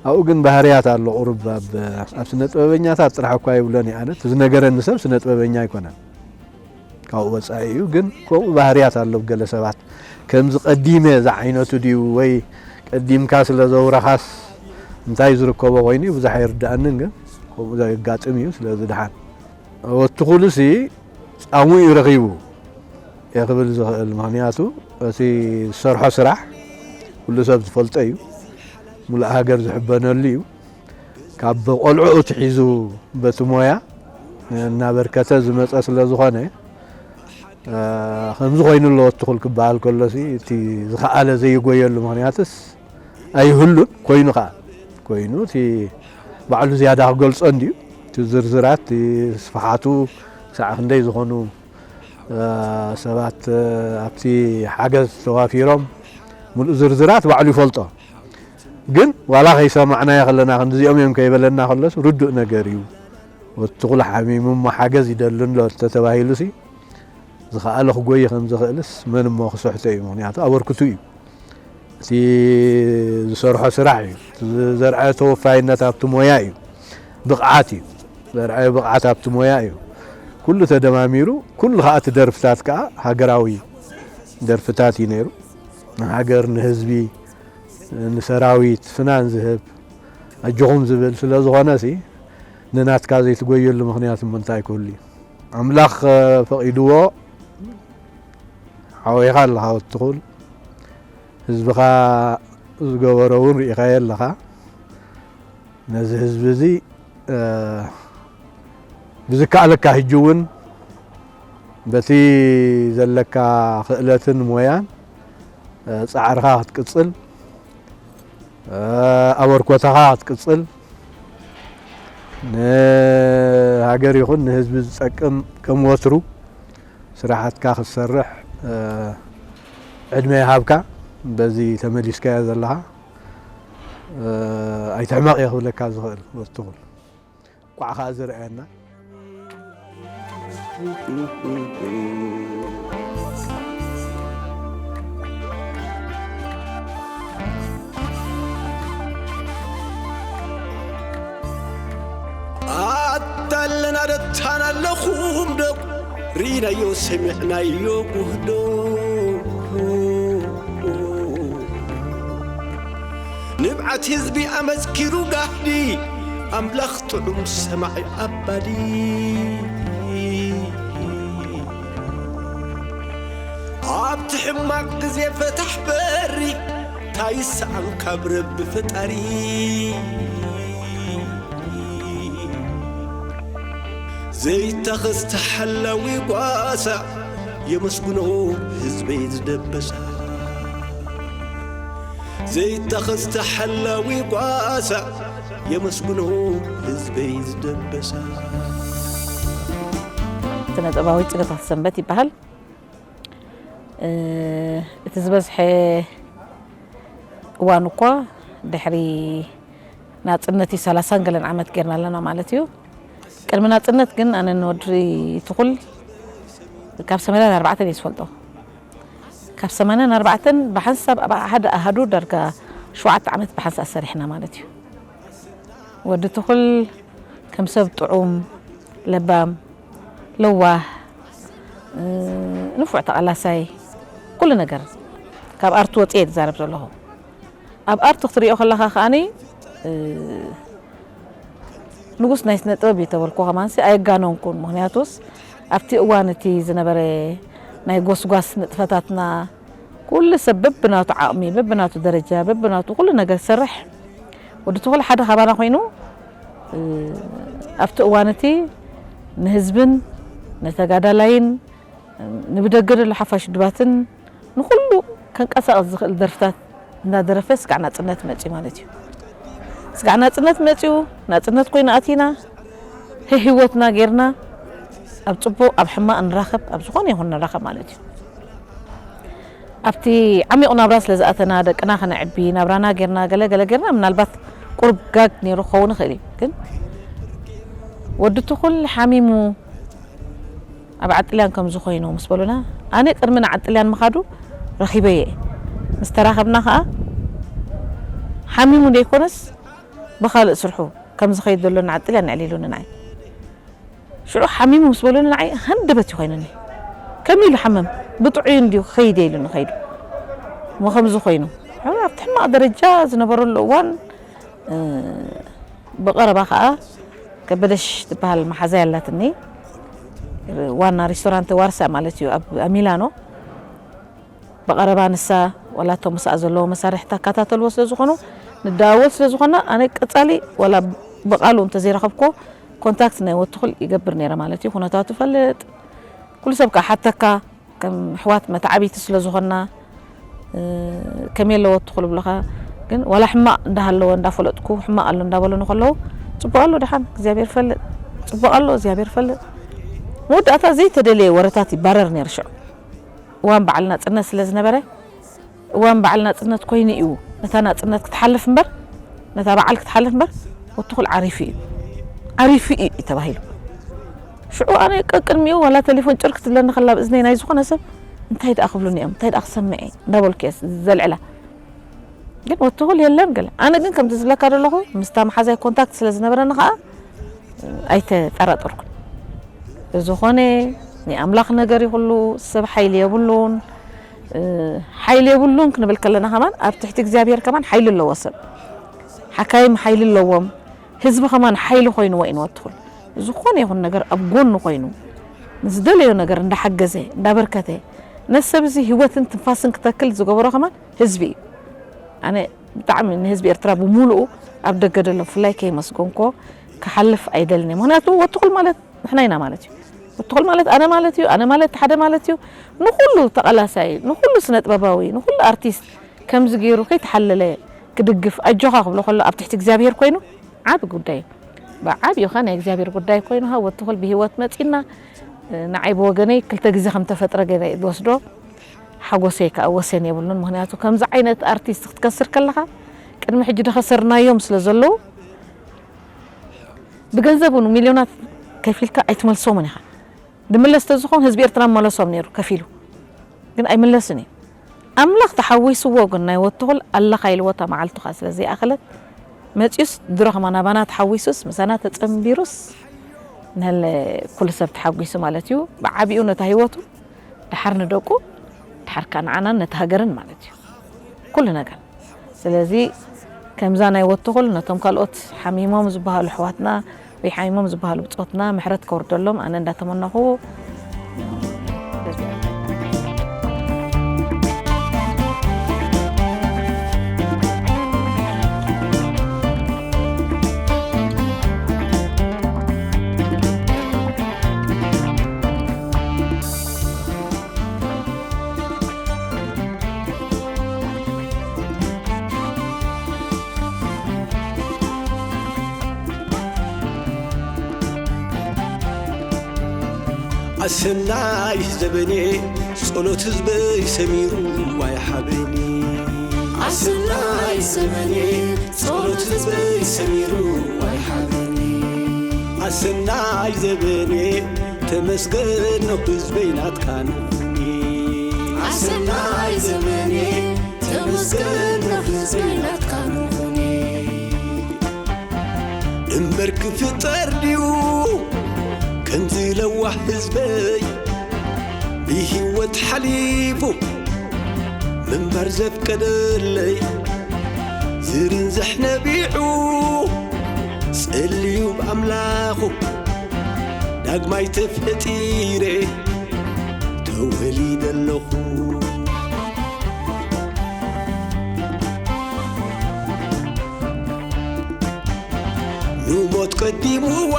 ኣብኡ ግን ባህርያት ኣሎ ቁሩብ ኣብ ኣብ ስነ ጥበበኛታት ጥራሕ እኳ ይብሎን እዩ ኣነ እቲ ዝነገረኒ ሰብ ስነ ጥበበኛ ኣይኮነን። ካብኡ ወጻኢ እዩ ግን ከምኡ ባህርያት ኣሎ ገለ ሰባት ከምዚ ቀዲመ ዝዓይነቱ ድዩ ወይ ቀዲምካ ስለ ዘውረኻስ እንታይ ዝርከቦ ኮይኑ ብዙሕ ኣይርዳእንን ግን ከምኡ ዘጋጥም እዩ ስለዚ ድሓን ወትኹሉሲ ጻሙ እዩ ረኺቡ እየ ክብል ዝኽእል ምኽንያቱ እቲ ዝሰርሖ ስራሕ ኩሉ ሰብ ዝፈልጦ እዩ። ሙሉእ ሃገር ዝሕበነሉ እዩ። ካብ ቆልዕኡ ትሒዙ በቲ ሞያ እናበርከተ ዝመፀ ስለ ዝኾነ ከምዚ ኮይኑ ኣለዎ ትኹል ክበሃል ከሎሲ እቲ ዝኸኣለ ዘይጎየሉ ምኽንያትስ ኣይህሉን ኮይኑ ከዓ ኮይኑ እቲ ባዕሉ ዝያዳ ክገልፆ እንድዩ እቲ ዝርዝራት እቲ ስፍሓቱ ክሳዕ ክንደይ ዝኾኑ ሰባት ኣብቲ ሓገዝ ተዋፊሮም ሙሉእ ዝርዝራት ባዕሉ ይፈልጦ ግን ዋላ ከይሰማዕናዮ ከለና ክንዲዚኦም እዮም ከይበለና ከሎስ ርዱእ ነገር እዩ። ወትኹል ሓሚሙ እሞ ሓገዝ ይደሊ ኣሎ ተተባሂሉሲ ዝኸኣለ ክጎይ ከም ዝኽእልስ መን እሞ ክስሕቶ እዩ ምኽንያቱ ኣበርክቱ እዩ። እቲ ዝሰርሖ ስራሕ እዩ። እቲ ዘርኣዮ ተወፋይነት ኣብቲ ሞያ እዩ። ብቕዓት እዩ። ዘርኣዮ ብቕዓት ኣብቲ ሞያ እዩ። ኩሉ ተደማሚሩ ኩሉ ከዓ እቲ ደርፍታት ከዓ ሃገራዊ ደርፍታት እዩ ነይሩ። ንሃገር ንህዝቢ ንሰራዊት ፍናን ዝህብ ኣጆኹም ዝብል ስለ ዝኾነ ሲ ንናትካ ዘይትጎየሉ ምኽንያት እሞ እንታይ ክህሉ እዩ? ኣምላኽ ፈቒድዎ ሓወይኻ ኣለኻ ወትኹል ህዝብኻ ዝገበሮ እውን ርኢኻዮ ኣለኻ። ነዚ ህዝቢ እዚ ብዝከኣለካ ሕጂ እውን በቲ ዘለካ ክእለትን ሞያን ፃዕርኻ ክትቅፅል ኣበርኮታኻ ክትቅፅል ንሃገር ይኹን ንህዝቢ ዝጠቅም ከም ወትሩ ስራሓትካ ክትሰርሕ ዕድመ ይሃብካ። በዚ ተመሊስካዮ ዘለኻ ኣይትሕመቕ እየ ክብለካ ዝኽእል ወትኹል ቋዕ ከዓ ዝርኣየና ኣታለና ደታና ኣለኹም ዶ ርኢናዮ ሰሚዕናዮ ጉህዶ ንብዓት ህዝቢ ኣመስኪሩ ጋህዲ ኣምላኽ ጥዑም ሰማዒ ኣባዲ ኣብቲ ሕማቕ ግዜ ፈታሕ በሪ ታይ ይሰኣን ካብ ረቢ ፈጣሪ ዘይተኸስተ ሓላዊ ጓሳ የመስግኖ ህዝበይ ዝደበሳ ዘይተኸስተ ሓላዊ ጓሳ የመስግኖ ህዝበይ ዝደበሳ ስነ ጥበባዊ ጽገታት ሰንበት ይበሃል። እቲ ዝበዝሐ እዋን እኳ ድሕሪ ናጽነት እዩ፣ ሰላሳን ገለን ዓመት ጌርና ኣለና ማለት እዩ። ቅድሚ ናጽነት ግን ኣነ ንወዲ ትኹል ካብ ሰማንያን ኣርባዕተን እየ ዝፈልጦ። ካብ ሰማንያን ኣርባዕተን ብሓንሳብ ኣብ ሓደ ኣሃዱ ዳርጋ ሸውዓተ ዓመት ብሓንሳብ ሰሪሕና ማለት እዩ። ወዲ ትኹል ከም ሰብ ጥዑም፣ ለባም፣ ለዋህ፣ እ፣ ንፉዕ ተቓላሳይ፣ ኩሉ ነገር ካብ ኣርት ወፂኤ ዝዛረብ ዘለኹ። ኣብ ኣርት ክትሪኦ ከለኻ ከዓኒ፣ እ፣ ንጉስ ናይ ስነ ጥበብ እዩ ተበልኩ ከማንሲ ኣየጋነንኩን። ምኽንያቱስ ኣብቲ እዋን እቲ ዝነበረ ናይ ጎስጓስ ንጥፈታትና ኩሉ ሰብ በብናቱ ዓቕሚ፣ በብናቱ ደረጃ፣ በብናቱ ኩሉ ነገር ዝሰርሕ፣ ወዲ ትኹል ሓደ ካባና ኮይኑ፣ እ፣ ኣብቲ እዋን እቲ ንህዝብን ንተጋዳላይን ንብደገ ዘሎ ሓፋሽ ውድባትን ንኹሉ ከንቀሳቐስ ዝኽእል ደርፍታት እንዳደረፈ ስጋዕ ናጽነት መጽዩ ማለት እዩ። ስጋዕ ናጽነት መጽዩ፣ ናጽነት ኮይኑ ኣቲና፣ ህይወትና ጌርና፣ ኣብ ጽቡቕ ኣብ ሕማቕ ንራኸብ፣ ኣብ ዝኾነ ይኹን ንራኸብ ማለት እዩ። ኣብቲ ዓሚቕ ናብራ ስለ ዝኣተና፣ ደቅና ከነዕቢ፣ ናብራና ጌርና፣ ገለ ገለ ጌርና፣ ምናልባት ቁሩብ ጋግ ነይሩ ክኸውን ይኽእል እዩ። ግን ወዲ ትኹል ሓሚሙ ኣብ ዓጥልያን ከም ዝኾይኑ ምስ በሉና፣ ኣነ ቅድሚ ንዓጥልያን ምኻዱ ረኺበዮ እየ። ምስ ተራኸብና ኸኣ፣ ሓሚሙ ደይኮነስ ብኻልእ ስርሑ ከም ዝኸይድ ዘሎ ንዓጥልያን ኣዕሊሉኒ ንዓይ። ሽዑ ሓሚሙ ምስ በሉኒ ንዓይ ሃንደበት እዩ ኮይኑኒ። ከመይ ኢሉ ሓመም? ብጥዑይ እንድዩ ክኸይድ እየ ኢሉኒ ከይዱ። እሞ ከምዚ ኮይኑ፣ ኣብቲ ሕማቕ ደረጃ ዝነበረሉ እዋን፣ እ፣ ብቐረባ ኸኣ ከበደሽ ትበሃል መሓዛይ ኣላትኒ። ዋና ሬስቶራንት ዋርሳ ማለት እዩ፣ ኣብ፣ ኣብ ሚላኖ። ብቐረባ ንሳ ዋላ እቶም ምስኣ ዘለዉ መሳርሒ ተከታተልዎ ስለ ዝኾኑ፣ ንደዋወል ስለ ዝኾና፣ ኣነ ቀጻሊ ዋላ ብቓሉ እንተዘይረኸብኮ ኮንታክት ናይ ወትኹል ይገብር ነይረ ማለት እዩ። ኩነታቱ ይፈልጥ፣ ኩሉ ሰብ ከኣ ሓተካ፣ ከም ኣሕዋት መተዓብይቲ ስለ ዝኾና፣ እ፣ ከመይ ኣለዎ ወትኹል ብለኻ፣ ግን ዋላ ሕማቕ እንዳሃለወ እንዳፈለጥኩ፣ ሕማቕ ኣሎ እንዳበሉኒ ከለዉ፣ "ጽቡቕ ኣሎ ደሓን፣ እግዚኣብሔር ይፈልጥ፣ ጽቡቕ ኣሎ እግዚኣብሔር ይፈልጥ." መወዳእታ ዘይተደለየ ወረታት ይባረር ነይሩ ሽዑ። እዋን በዓል ናጽነት ስለ ዝነበረ፣ እዋን በዓል ናጽነት ኮይኑ እዩ ነታ ናጽነት ክትሓልፍ እምበር፣ ነታ በዓል ክትሓልፍ እምበር፣ ወትኹል ዓሪፉ እዩ፣ ዓሪፉ እዩ ተባሂሉ። ሽዑ ኣነ ቀቅድሚኡ ዋላ ቴሌፎን ጭር ክትብለኒ ከላ ኣብ እዝነይ ናይ ዝኾነ ሰብ፣ "እንታይ ደኣ ክብሉኒ እዮም? እንታይ ደኣ ክሰምዕ እየ?" እንዳበልኩ እየ ዘልዕላ። ግን ወትኹል የለን ገለ። ኣነ ግን ከምቲ ዝብለካ ዘለኹ፣ ምስታ መሓዛይ ኮንታክት ስለ ዝነበረኒ ኸኣ፣ ኣይተጠራጠርኩን። ብዝኾነ ናይ ኣምላኽ ነገር እዩ ኩሉ፣ ሰብ ሓይሊ የብሉን። እ፣ ሓይሊ የብሉን ክንብል ከለና ከማን ኣብ ትሕቲ እግዚኣብሔር ከማን ሓይሊ ኣለዎ ሰብ። ሓካይም ሓይሊ ኣለዎም። ህዝቢ ከማን ሓይሊ ኮይንዎ እዩ ንወትኹል። ዝኾነ ይኹን ነገር ኣብ ጎኑ ኮይኑ ንዝደለዮ ነገር እንዳሓገዘ፣ እንዳበርከተ፣ ነዚ ሰብ እዚ ህይወትን ትንፋስን ክተክል ዝገበሮ ከማን ህዝቢ እዩ። ኣነ ብጣዕሚ ንህዝቢ ኤርትራ ብምሉኡ ኣብ ደገ ዘሎ ብፍላይ ከየመስገንኮ ክሓልፍ ኣይደልን እየ። ምኽንያቱ ወትኹል ማለት ንሕና ኢና ማለት እዩ። ወትኹል ማለት ኣነ ማለት እዩ፣ ኣነ ማለት ሓደ ማለት እዩ። ንኹሉ ተቓላሳይ፣ ንኹሉ ስነ ጥበባዊ፣ ንኹሉ ኣርቲስት ከምዚ ገይሩ ከይተሓለለ ክድግፍ፣ ኣጆኻ ክብሎ ከሎ ኣብ ትሕቲ እግዚኣብሔር ኮይኑ ዓቢ ጉዳይ እዩ። ብዓቢኡ ኸ ናይ እግዚኣብሔር ጉዳይ ኮይኑ ሃ ወትኹል ብህይወት መጺና፣ ንዓይ ብወገነይ ክልተ ግዜ ከም ተፈጥረ ገይረ እየ ዝወስዶ። ሓጎሰይ ከኣ ወሰን የብሉን። ምኽንያቱ ከምዚ ዓይነት ኣርቲስት ክትከስር ከለኻ ቅድሚ ሕጂ ዝኸሰርናዮም ስለ ዘለዉ ብገንዘብ እውን ሚልዮናት ከፊልካ ኣይትመልሶምን ኢኻ። ድምለስ ተዝኾን ህዝቢ ኤርትራ መለሶም ነይሩ ከፊሉ። ግን ኣይምለስን እዩ። ኣምላኽ ተሓዊስዎ ግን ናይ ወትኹል ኣለኻ ኢልዎ እታ መዓልቱ ኸኣ ስለ ዘይኣኸለት መጺኡስ ድሮ ኸማ ናባና ተሓዊሱስ ምሳና ተጸንቢሩስ ንህለ ኩሉ ሰብ ተሓጒሱ ማለት እዩ። ብዓቢኡ ነታ ህይወቱ ድሓር ንደቁ ድሓር ከኣ ንዓናን ነቲ ሃገርን ማለት እዩ ኩሉ ነገር። ስለዚ ከምዛ ናይ ወትኹል ነቶም ካልኦት ሓሚሞም ዝበሃሉ ኣሕዋትና ወይ ሓሚሞም ዝበሃሉ ብጾትና ምሕረት ከውርደሎም ኣነ እንዳተመነኹ ኣሰናይ ዘበኔ ጸሎት ህዝበይ ሰሚሩ ኣይሓበኒ። ኣሰናይ ዘመኔ ጸሎት ህዝበይ ሰሚሩ ኣይሓብረኒ። ኣሰናይ ዘመኔ ተመስገን ነው ህዝበይ ናትካ ንኹኒ። ኣሰናይ ዘመኔ ተመስገን ነው ህዝበይ ናትካ ንኹኒ። እምበር ክፍጠር ድዩ ከምዚ ለዋህ ህዝበይ ብህይወት ሓሊፉ ምንባር ዘፍቀደለይ ዝርንዝሕ ነቢዑ ጸልዩ ብኣምላኹ ዳግማይ ተፈጢረ ተወሊደ ኣለኹ። ንሞት ቀዲምዋ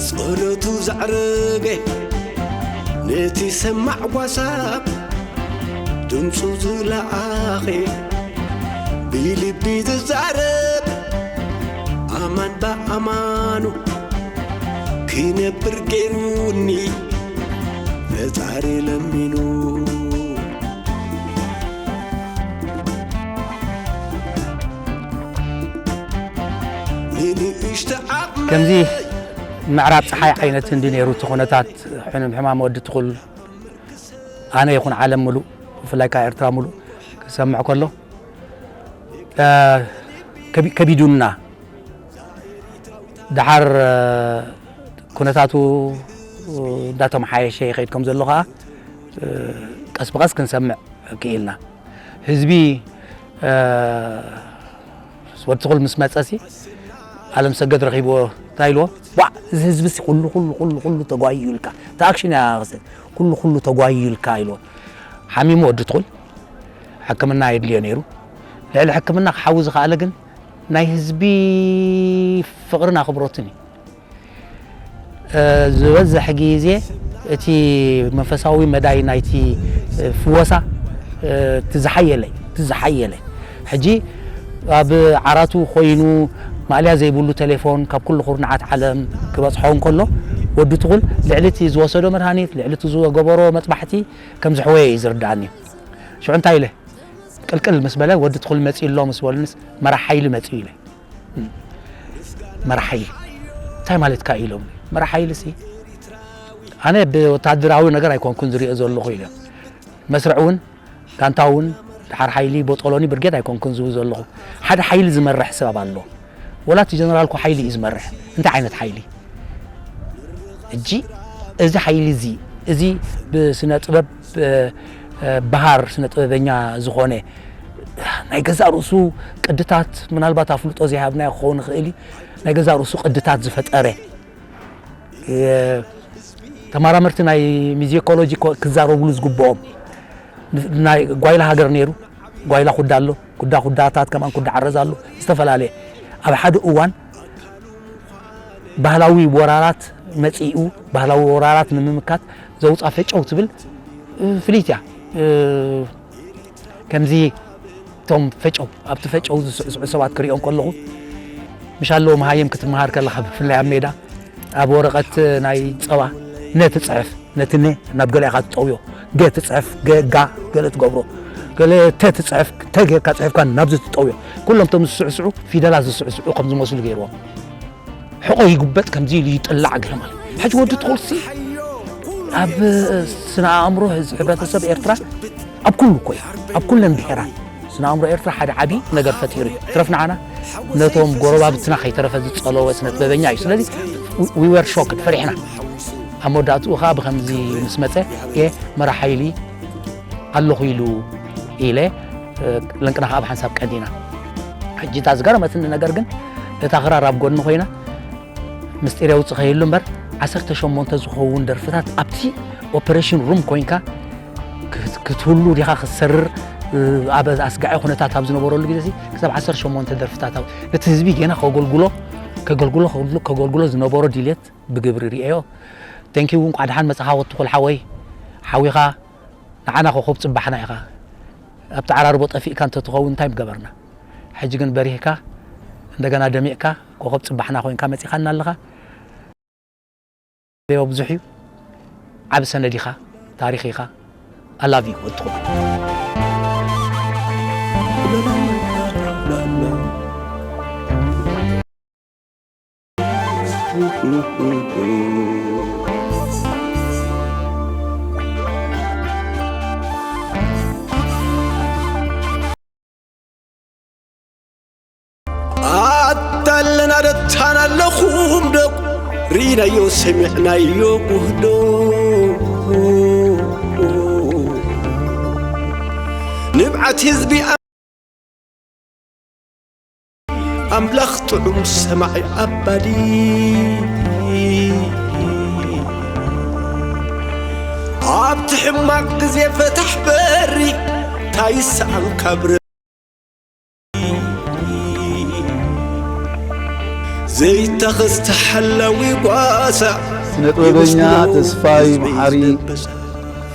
ጸሎቱ ዘዕረገ ነቲ ሰማዕ ጓሳ ድምፁ ዝለኣኸ ብልቢ ዝዛረብ ኣማን ብኣማኑ ክነብር ገይሩኒ ፈጣሪ ለሚኑ። ንንእሽቶ ዓቕመይ ከምዚ ምዕራብ ጸሓይ ዓይነት እንዲ ነይሩ እቲ ኩነታት ሕንም ሕማም ወዲ ትኹል ኣነ ይኹን ዓለም ምሉእ ብፍላይ ከኣ ኤርትራ ምሉእ ክሰምዕ ከሎ እ፣ ከቢ- ከቢዱና። ደሓር እ፣ ኩነታቱ እንዳተመሓየሸ ይኸይድ ከም ዘሎ ከኣ እ፣ ቀስ ብቐስ ክንሰምዕ ክኢልና። ህዝቢ እ፣ ወዲ ትኹል ምስ መጸሲ ኣለም ሰገድ ረኺብዎ እንታይ ኢልዎ? ዋዕ እዚ ህዝቢ ሲ ኩሉ ኩሉ ኩሉ ኩሉ ተጓይዩ ኢልካ እቲ ኣክሽን እያ ክስተ ኩሉ ኩሉ ተጓይዩ ኢልካ ኢልዎ። ሓሚሙ ወዲ ትኹል ሕክምና የድልዮ ነይሩ። ልዕሊ ሕክምና ክሓዊ ዝኸኣለ ግን ናይ ህዝቢ ፍቕርን ኣኽብሮትን እዩ። እ፣ ዝበዝሕ ግዜ እቲ መንፈሳዊ መዳይ ናይቲ እ፣ ፍወሳ እ፣ እቲ ዝሓየለ እዩ፣ እቲ ዝሓየለ። ሕጂ ኣብ ዓራቱ ኮይኑ ማእለያ ዘይብሉ ቴሌፎን ካብ ኩሉ ኩርናዓት ዓለም ክበጽሖ እንከሎ ወዲ ትኹል ልዕሊ እቲ ዝወሰዶ መድሃኒት፣ ልዕሊ እቲ ዝገበሮ መጥባሕቲ ከም ዝሕወየ እዩ ዝርድኣኒ። ሽዑ እንታይ ኢለ? ቅልቅል ምስ በለ ወዲ ትኹል መጺኡ ኣሎ ምስ በሉንስ መራሕ ሓይሊ መጺኡ ኢለ። መራሕ ሓይሊ እንታይ ማለትካ ኢሎም። መራሕ ሓይሊ ሲ ኣነ ብወታደራዊ ነገር ኣይኮንኩን ዝሪኦ ዘለኹ ኢለ። መስርዕ እውን ጋንታ እውን ድሓር ሓይሊ ቦጦሎኒ ብርጌድ ኣይኮንኩን ዝብል ዘለኹ። ሓደ ሓይሊ ዝመርሕ ሰብ ኣሎ። ወላ እቲ ጀነራል እኮ ሓይሊ እዩ ዝመርሕ። እንታይ ዓይነት ሓይሊ? እጂ እዚ ሓይሊ እዚ እዚ ብስነ ጥበብ እ፣ እ፣ በሃር ስነ ጥበበኛ ዝኾነ ናይ ገዛእ ርእሱ ቅድታት ምናልባት ኣፍልጦ ዘይሃብናዮ ክኸውን ይኽእል እዩ። ናይ ገዛእ ርእሱ ቅድታት ዝፈጠረ እ፣ ተመራመርቲ ናይ ሚዚኮሎጂ ኮ- ክዛረብሉ ዝግብኦም ናይ ጓይላ ሃገር ነይሩ። ጓይላ ኩዳ ኣሎ፣ ኩዳ ኩዳታት ከማን ኩዳ ዓረዝ ኣሎ ዝተፈላለየ ኣብ ሓደ እዋን ባህላዊ ወራራት መጺኡ ባህላዊ ወራራት ንምምካት ዘውፃ ፈጨው ትብል እ፣ ፍልይቲ እያ እ፣ ከምዚ እቶም ፈጨው ኣብቲ ፈጨው ዝስዕስዑ ሰባት ክሪኦም ከለኹ ምሽ ኣለዎ መሃይም ክትመሃር ከለኻ ብፍላይ ኣብ ሜዳ ኣብ ወረቐት ናይ ፀባ ነቲ ፅሕፍ ነቲ ነ ናብ ገለ ኢኻ ትጠውዮ ገ ትፅሕፍ ገ- ጋ ገለ ትገብሮ ገለ ተ ትፅሕፍ ተ ጌርካ ፅሒፍካ ናብዚ ትጠውዮ ኩሎም እቶም ዝስዕስዑ ፊደላት ዝስዕስዑ ከም ዝመስሉ ገይርዎም ሕቆ ይጉበጥ ከምዚ ኢሉ ይጥላዕ ገለ ማለት ሕጂ ወዲ ትኹልሲ ኣብ ስነ ኣእምሮ ህዝ- ሕብረተሰብ ኤርትራ ኣብ ኩሉ እኮ እዩ ኣብ ኩለን ብሔራት ስነ ኣእምሮ ኤርትራ ሓደ ዓቢ ነገር ፈጢሩ እዩ ትረፍ ንዓና ነቶም ጎረባብትና ከይተረፈ ዝጸለወ ስነ ጥበበኛ እዩ ስለዚ we were shocked ፈሪሕና ኣብ መወዳእትኡ ከዓ ብከምዚ ምስ መጸ የ መራሕ ሓይሊ ኣለኹ ኢሉ ኢለ ለንቅና ከዓ ብሓንሳብ ቀዲና ሕጂ እታ ዝገረመትኒ ነገር ግን እታ ክራር ኣብ ጎኒ ኮይና ምስጢር የውፅእ ከይህሉ እምበር ዓሰርተ ሸሞንተ ዝኸውን ደርፍታት ኣብቲ ኦፐሬሽን ሩም ኮይንካ ክትህሉ ዲኻ ክትሰርር ኣብ ኣስጋዒ ኩነታት ኣብ ዝነበረሉ ግዜ ክሳብ ዓሰርተ ሸሞንተ ደርፍታት ነቲ ህዝቢ ጌና ከገልግሎ ከገልግሎ ከገልግሎ ዝነበሮ ድልየት ብግብሪ ርእዮ። Thank you እንኳዕ ደሓን መጻኻ ወትኹል ሓወይ ሓዊኻ ንዓና ኮኾብ ጽባሕና ኢኻ ኣብቲ ዓራርቦ ጠፊእካ እንተትኸውን እንታይ ምገበርና ሕጂ ግን በሪህካ እንደገና ደሚቕካ ኮኾብ ጽባሕና ኮይንካ መጺኻና ኣለኻ ዮ ብዙሕ እዩ ዓብ ሰነድ ኢኻ ታሪኽ ኢኻ ኣላቪ ወትኹል ኣታለና ደታና ኣለኹም ዶ ርኢናዮ ሰሚዕናዮ ጉህዶ ንብዓት ህዝቢ ኣምላኽ ጥዑም ሰማዒ ኣባዲ ኣብቲ ሕማቕ ግዜ ፈታሕ በሪ ታይሰኣን ካብረ ዘይታኸስ ተሓላዊ ጓሳ ስነ ጥበበኛ ተስፋይ መሓሪ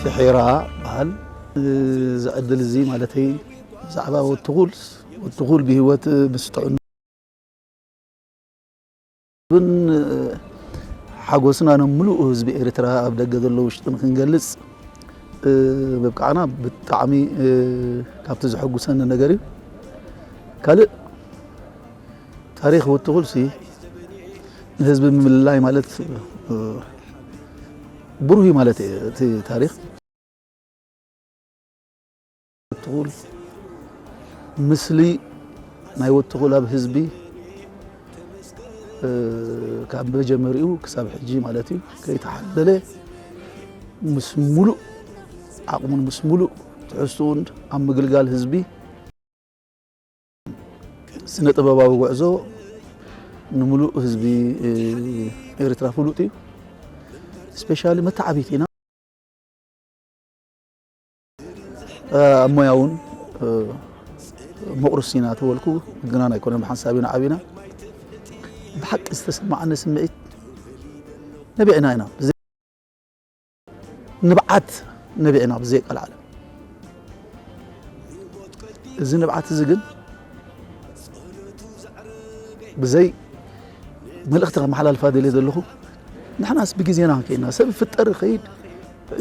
ፍሒራ በሃል። እዚ ዕድል እዚ ማለተይ ብዛዕባ ወትኹል ወትኹል ብህይወት ምስ ጥዕና ብን ሓጎስና ንሙሉእ ህዝቢ ኤርትራ ኣብ ደገ ዘሎ ውሽጥን ክንገልጽ ምብቃዕና ብጣዕሚ ካብቲ ዘሐጉሰኒ ነገር እዩ። ካልእ ታሪኽ ወትኹልሲ ንህዝቢ ምልላይ ማለት ብሩህ እዩ ማለት እዩ እቲ ታሪኽ። ወትኹል፣ ምስሊ ናይ ወትኹል ኣብ ህዝቢ፣ እ፣ ካብ መጀመሪኡ ክሳብ ሕጂ ማለት እዩ፣ ከይተሓለለ ምስ ሙሉእ ዓቕሙን ምስ ሙሉእ ትሕዝትኡን ኣብ ምግልጋል ህዝቢ ስነ ጥበባዊ ጉዕዞ ንሙሉእ ህዝቢ፣ እ፣ ኤርትራ ፍሉጥ እዩ። ስፔሻሊ መተዓቢት ኢና። ኣብ ሞያ እውን፣ እ፣ ምቑርስ ኢና ተበልኩ፣ ግና ኣይኮነን፣ ብሓንሳብ ኢና ዓቢና። ብሓቂ ዝተሰማዓኒ ስምዒት ነቢዕና ኢና። ብዘይ ንብዓት ነቢዕና ብዘይ ቀልዓለም። እዚ ንብዓት እዚ ግን ብዘይ መልእኽቲ ከመሓላልፋ ደልየ ዘለኹ፣ ንሕናስ ብግዜና ከይድና፣ ሰብ ይፍጠር ይኸይድ፣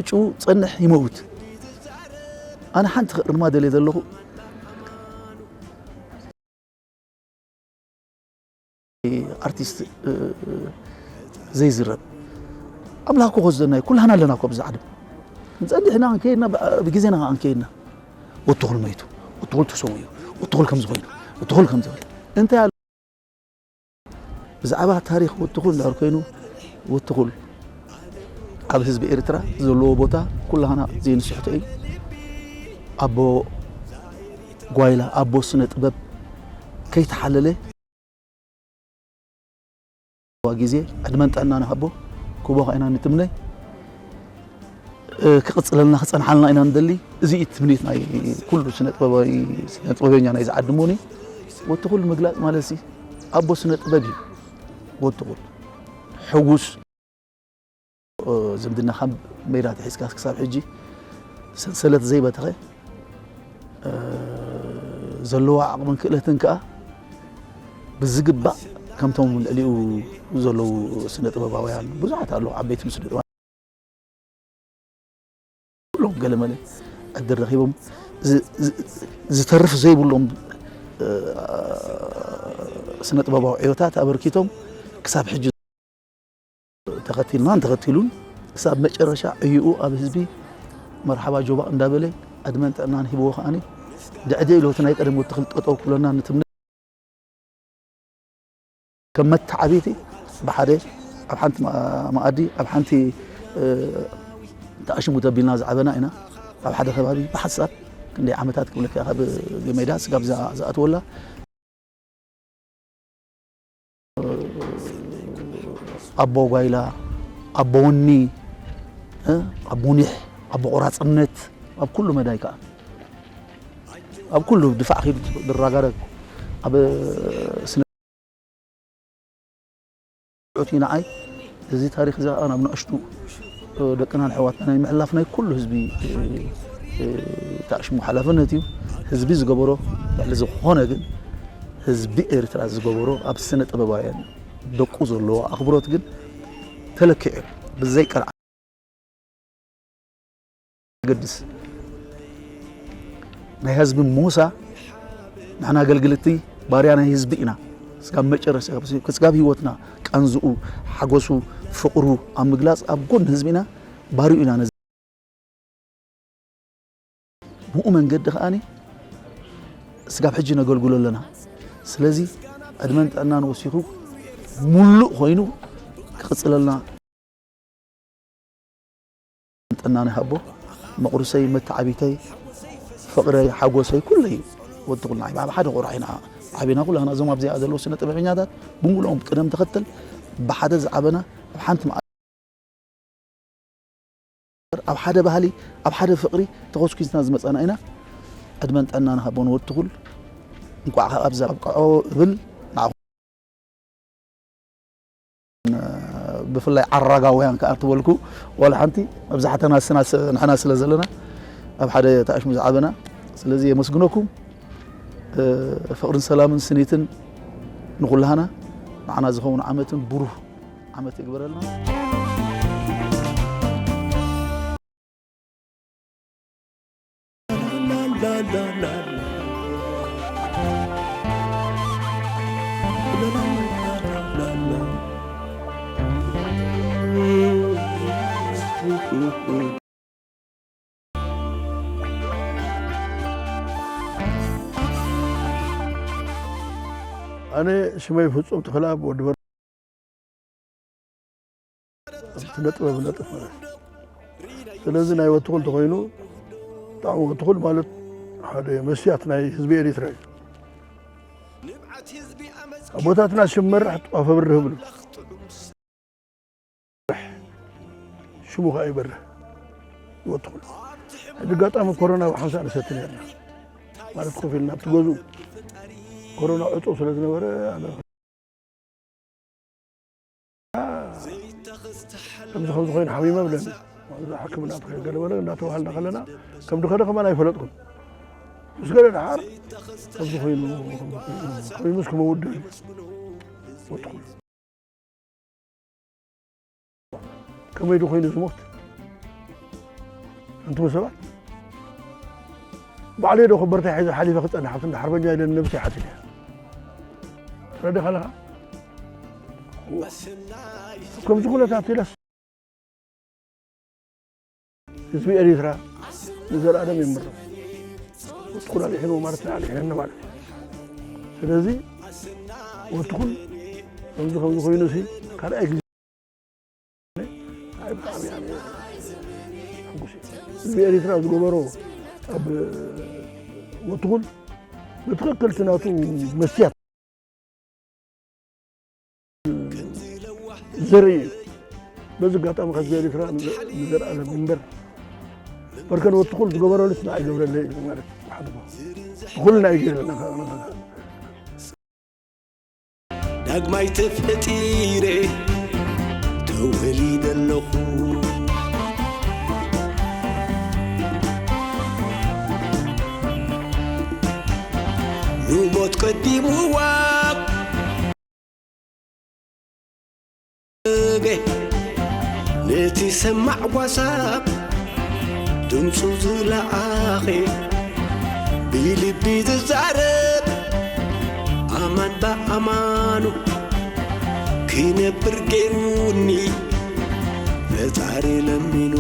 ዕጩ ጸንሕ ይመውት። ኣነ ሓንቲ ክእርማ ደልየ ዘለኹ፣ ኣርቲስት፣ እ፣ ዘይዝረብ ኣምላኽ እኮ ዝዘና እዩ። ኩላህና ኣለና እኮ ብዛ ዓለም። ንጸንሕ ኢና፣ ከይድና፣ ብ-፣ ብግዜና ከኣ ከይድና። ወትኹል መይቱ፣ ወትኹል ተሰዊኡ፣ ወትኹል ከምዚ ኮይኑ፣ ወትኹል ከምዚ በለ። እንታይ ኣሎ? ብዛዕባ ታሪኽ ወትኹል እንድሕር ኮይኑ፣ ወትኹል ኣብ ህዝቢ ኤርትራ ዘለዎ ቦታ ኩላህና ዘይንስሕቶ እዩ። ኣቦ ጓይላ፣ ኣቦ ስነ ጥበብ ከይተሓለለ ግዜ ዕድመን ጥዕናን ይሃቦ። ክቡኻ ኢና ንትምነ። እ፣ ክቕጽለልና ክጸንሓልና ኢና ንደሊ። እዚ እዩ ትምኒት ናይ ኩሉ ስነ ጥበባዊ፣ ስነ ጥበበኛ ናይዚ ዓዲ እሞኒ። ወትኹል ምግላጽ ማለት ሲ ኣቦ ስነ ጥበብ እዩ። ወትኹል ሕጉስ፣ እ፣ ዝምድና ካብ ሜዳ ተሒዝካ ክሳብ ሕጂ ሰንሰለት ዘይበተኸ፣ እ፣ ዘለዎ ዓቕምን ክእለትን ከኣ ብዝግባእ ከምቶም ልዕሊኡ ዘለዉ ስነ ጥበባውያን ብዙሓት ኣለዉ፣ ዓበይቲ ስነ ጥበባውያን። ኩሎም ገለመለ ዕድል ረኺቦም ዝ-፣ ዝ-፣ ዝተርፍ ዘይብሎም፣ እ፣ ስነ ጥበባዊ ዕዮታት ኣበርኪቶም ክሳብ ሕጂ ተኸቲልናን ተኸቲሉን ክሳብ መጨረሻ ዕዩኡ ኣብ ህዝቢ መርሓባ ጆባእ እንዳበለ ዕድመን ጥዕናን ሂብዎ ከኣኒ ድዕደ ኢሉ እቲ ናይ ቀደም ወትኽል ጠጠው ክብለና ንትምነ። ከም መተዓቢቲ ብሓደ ኣብ ሓንቲ መ-፣ መኣዲ ኣብ ሓንቲ፣ እ፣ ተኣሽሙ ተቢልና ዝዓበና ኢና። ኣብ ሓደ ከባቢ ብሓሳብ ክንደይ ዓመታት ክብለካ ካብ ሜዳ ስጋብ ዝኣ-፣ ዝኣትወላ ኣቦ ጓይላ፣ ኣቦ ወኒ፣ እ፣ ኣቦ ኒሕ፣ ኣቦ ቆራጽነት፣ ኣብ ኩሉ መዳይ ከኣ፣ ኣብ ኩሉ ድፋዕ ኺዱ ድራጋረግ፣ ኣብ ስነ-፣ ዑቲ ንዓይ፣ እዚ ታሪኽ እዚ ከኣ ናብ ንኣሽቱ ደቅናን ኣሕዋትናን ናይ ምሕላፍ ናይ ኩሉ ህዝቢ፣ እ፣ እ፣ ተኣሽሙ ሓላፍነት እዩ። ህዝቢ ዝገበሮ ልዕሊ ዝኾነ ግን ህዝቢ ኤርትራ ዝገበሮ ኣብ ስነ ጥበባውያን ደቁ ዘለዎ ኣኽብሮት ግን ተለኪዑ ብዘይ ቀልዓ ዘገድስ። ናይ ህዝቢ ሞሳ ንሕና ኣገልግልቲ ባርያ ናይ ህዝቢ ኢና። ስጋብ መጨረሻ፣ ስጋብ ህይወትና፣ ኣንዝኡ፣ ሓጎሱ፣ ፍቕሩ ኣብ ምግላጽ ኣብ ጎኒ ህዝቢና ባሪኡ ኢና ነዚ። ብኡ መንገዲ ከኣኒ ስጋብ ሕጂ ነገልግሎ ኣለና። ስለዚ ዕድመን ጥዕናን ወሲኹ ሙሉእ ኮይኑ ክቕጽለልና ጥዕናን ይሃቦ። መቑርሰይ፣ መተዓቢተይ፣ ፍቕረይ፣ ሓጎሰይ፣ ኩለይ ወዲ ኩልና ኣብ ሓደ ቆርዓ ኢና ዓቢና። ኩላህና እዞም ኣብዚኣ ዘለዉ ስነ ጥበበኛታት ብምሉኦም ቅደም ተኸተል ብሓደ ዝዓበና ኣብ ሓንቲ መኣ-፣ ኣብ ሓደ ባህሊ፣ ኣብ ሓደ ፍቕሪ ተኾስኲስና ዝመጻና ኢና። ዕድመን ጥዕናን ሃቦ ንወዲ ትኹል። እንቋዕ ከኣ ኣብዛ ኣብቅዖ እብል ንዓኹም። ብፍላይ ዓራጋውያን ከኣ ትበልኩ፣ ዋላ ሓንቲ መብዛሕተና ስና-፣ ንሕና ስለ ዘለና ኣብ ሓደ ተኣሽሙ ዝዓበና። ስለዚ የመስግነኩም። ፍቕርን ሰላምን ስኒትን ንኹላህና፣ ንዓና ዝኸውን ዓመትን ብሩህ ዓመት ይግበረልና። ኣነ ሽመይ ፍጹም ተኽለኣብ ወዲ በር-፣ ኣብ ስነ ጥበብ ነጥፍ ማለት እዩ። ስለዚ ናይ ወትኹል ተኾይኑ፣ ብጣዕሚ ወትኹል ማለት ሓደ መስትያት ናይ ህዝቢ ኤሪትራ እዩ። ኣቦታትና ሽም መራሕ ጧፈ ብርህ ይብሉ። ሽሙ ኸኣ ይበርህ ይወትኹል። ሕጂ ኣጋጣሚ ኮሮና ብሓንሳእ ንሰቲ ነርና። ማለት ኮፍ ኢልና ኣብቲ ገዝኡ ኮሮና ዕጹው ስለ ዝነበረ፣ ኣነ ከምዚ ከምዚ ኮይኑ ሓሚመ ብለኒ። እዛ ሕክምና ኣብ ከይድ ገለ በለ እናተባሃልና ከለና ከም ድኸደ ከማን ኣይፈለጥኩን። ምስ ገለ ደሓር ከምዚ ኮይኑ ሓሚሙስ ክመውት ደልዩ። ወትኹል። ከመይ ዶ ኮይኑ ዝሞት? ኣንቱም ሰባት፣ ባዕለይ ዶ ከበርታይ ሒዘ ሓሊፈ ክጸንሕ ኣብቲ እንዳ ሓርበኛ ኢለ ንነብሰይ ሓቲተ እየ። ተረዲእካ ኣለኻ? ከምዚ ኩነታት ኢለስ ህዝቢ ኤሪትራ ንዘለኣለም ይምረር። ወትኹል ኣድሒንዎ ማለት ኣድሒነኒ ማለት እዩ። ስለዚ ወትኹል ከምዚ ከምዚ ኮይኑሲ ካልኣይ ግዜ ኣይ ብጣዕሚ እየ ሕጉስ እየ። ህዝቢ ኤሪትራ ዝገበሮ ኣብ ወትኹል ብትኽክል እቲ ናቱ መስትያት ዘርኢ እዩ። በዚ ኣጋጣሚ ከዚ ኤርትራ ንዘ-፣ ንዘለኣለም ይንበር። በርከን ወትኹል ዝገበረሉስ ንዓይ ይገብረለይ እዩ ማለት እዩ። ብሓደ ንኹልና ይገብረልና። ዳግማይ ተፈጢረ ተወሊደ ኣለኹ። ንሞት ቀዲምዋ ገ-፣ ነቲ ሰማዕ ጓሳ ድምፁ ዝለኣኸ ብልቢ ዝዛረብ ኣማን ብኣማኑ ክነብር ገይሩኒ ፈጣሪ ለሚኑ።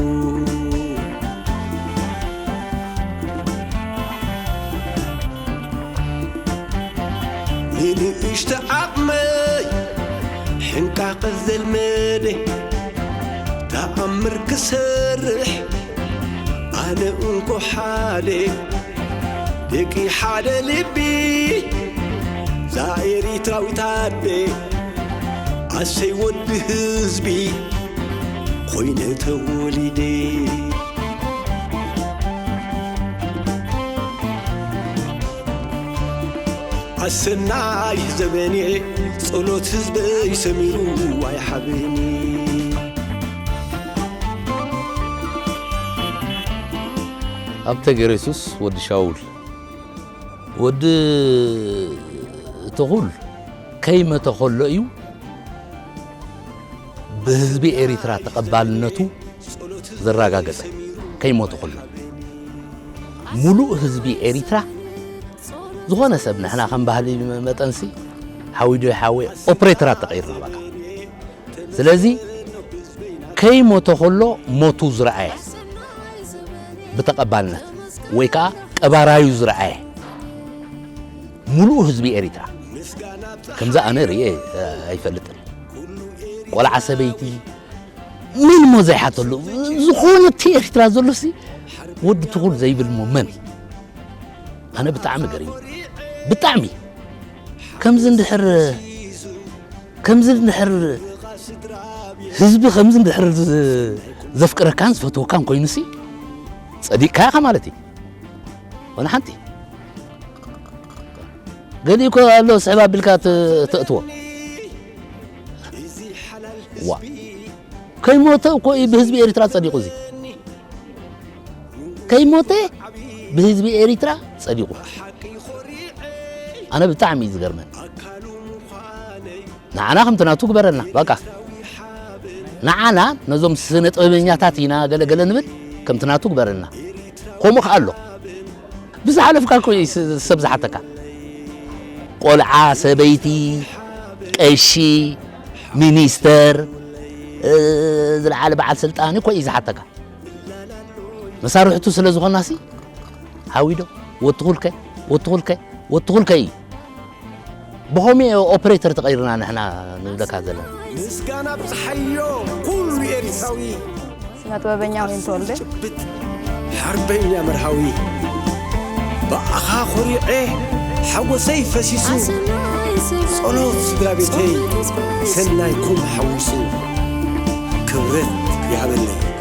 ንንእሽቶ ዓቕመይ ሕንቃቐ ዘልመደ ተኣምር ክሰርሕ ኣነ እንኮ ሓደ ደቂ ሓደ ልቢ ዛ ኤሪትራዊት ኣደ ኣሰይ ወዲ ህዝቢ ኮይነ ተወሊደ። ኣሰናይ ዘበኔ ጸሎት ህዝበይ ሰሚሩ ኣይሓበኒ። ኣብተ ገሬሱስ ወዲ ሻውል ወዲ ተኹል ከይመተ ከሎ እዩ ብህዝቢ ኤሪትራ ተቐባልነቱ ዘረጋገጸ። ከይሞተ ከሎ ሙሉእ ህዝቢ ኤሪትራ ዝኾነ ሰብ ንሕና ከም ባህሊ መጠንሲ ሓዊዶ ሓወ ኦፕሬተራት ተቐይርና በቃ። ስለዚ ከይሞተ ከሎ ሞቱ ዝረኣየ ብተቐባልነት ወይ ከዓ ቀባራዩ ዝረኣየ ሙሉእ ህዝቢ ኤሪትራ ከምዚ ኣነ ርእየ ኣይፈልጥን። ቆልዓ ሰበይቲ ምን ሞ ዘይሓተሉ ዝኾነ እቲ ኤርትራ ዘሎሲ ወዲ ትኹል ዘይብል ሞ መን? ኣነ ብጣዕሚ ገሪም ብጣዕሚ ከምዚ እንድሕር ከምዚ እንድሕር ህዝቢ ከምዚ እንድሕር ዘፍቅረካን ዝፈትወካን ኮይኑሲ ጸዲቅካ ኢኻ ማለት እዩ። ወላ ሓንቲ ገሊኡ እኮ ኣሎ ስሕብ ኣቢልካ ት- ተእትዎ ዋ ከይሞተ እኮ እዩ ብህዝቢ ኤሪትራ ጸዲቑ እዚ ከይሞተ ብህዝቢ ኤሪትራ ጸዲቑ ኣነ ብጣዕሚ እዩ ዝገርመን ንዓና ከምቲ ናቱ ግበረልና በቃ ንዓና ነዞም ስነ ጥበበኛታት ኢና ገለገለ ንብል ከምቲ ናቱ ግበረልና ከምኡ ከኣ ኣሎ ብዝሓለፍካ እኮ እዩ ስ- ሰብ ዝሓተካ ቆልዓ ሰበይቲ ቀሺ ሚኒስተር እ፣ ዝለዓለ በዓል ስልጣን እኮ እዩ ዝሓተካ መሳርሕቱ ስለ ዝኾናሲ ሃዊዶ ወትኹልከ ወትኹልከ ወትኹልከ እዩ ብኸመይ ኦፕሬተር ተቐይርና ንሕና ንብለካ ዘለና ምስጋና ብዝሓዮ ኩሉ ኤርትራዊ ስነ ጥበበኛ ወይን ተወልደ ሓርበኛ መርሃዊ ብኣኻ ኮሪዐ ሓጎሰይ ፈሲሱ ጸሎት ስድራ ቤተይ ሰናይኩም ሓዊሱ ክብረት ይሃበለይ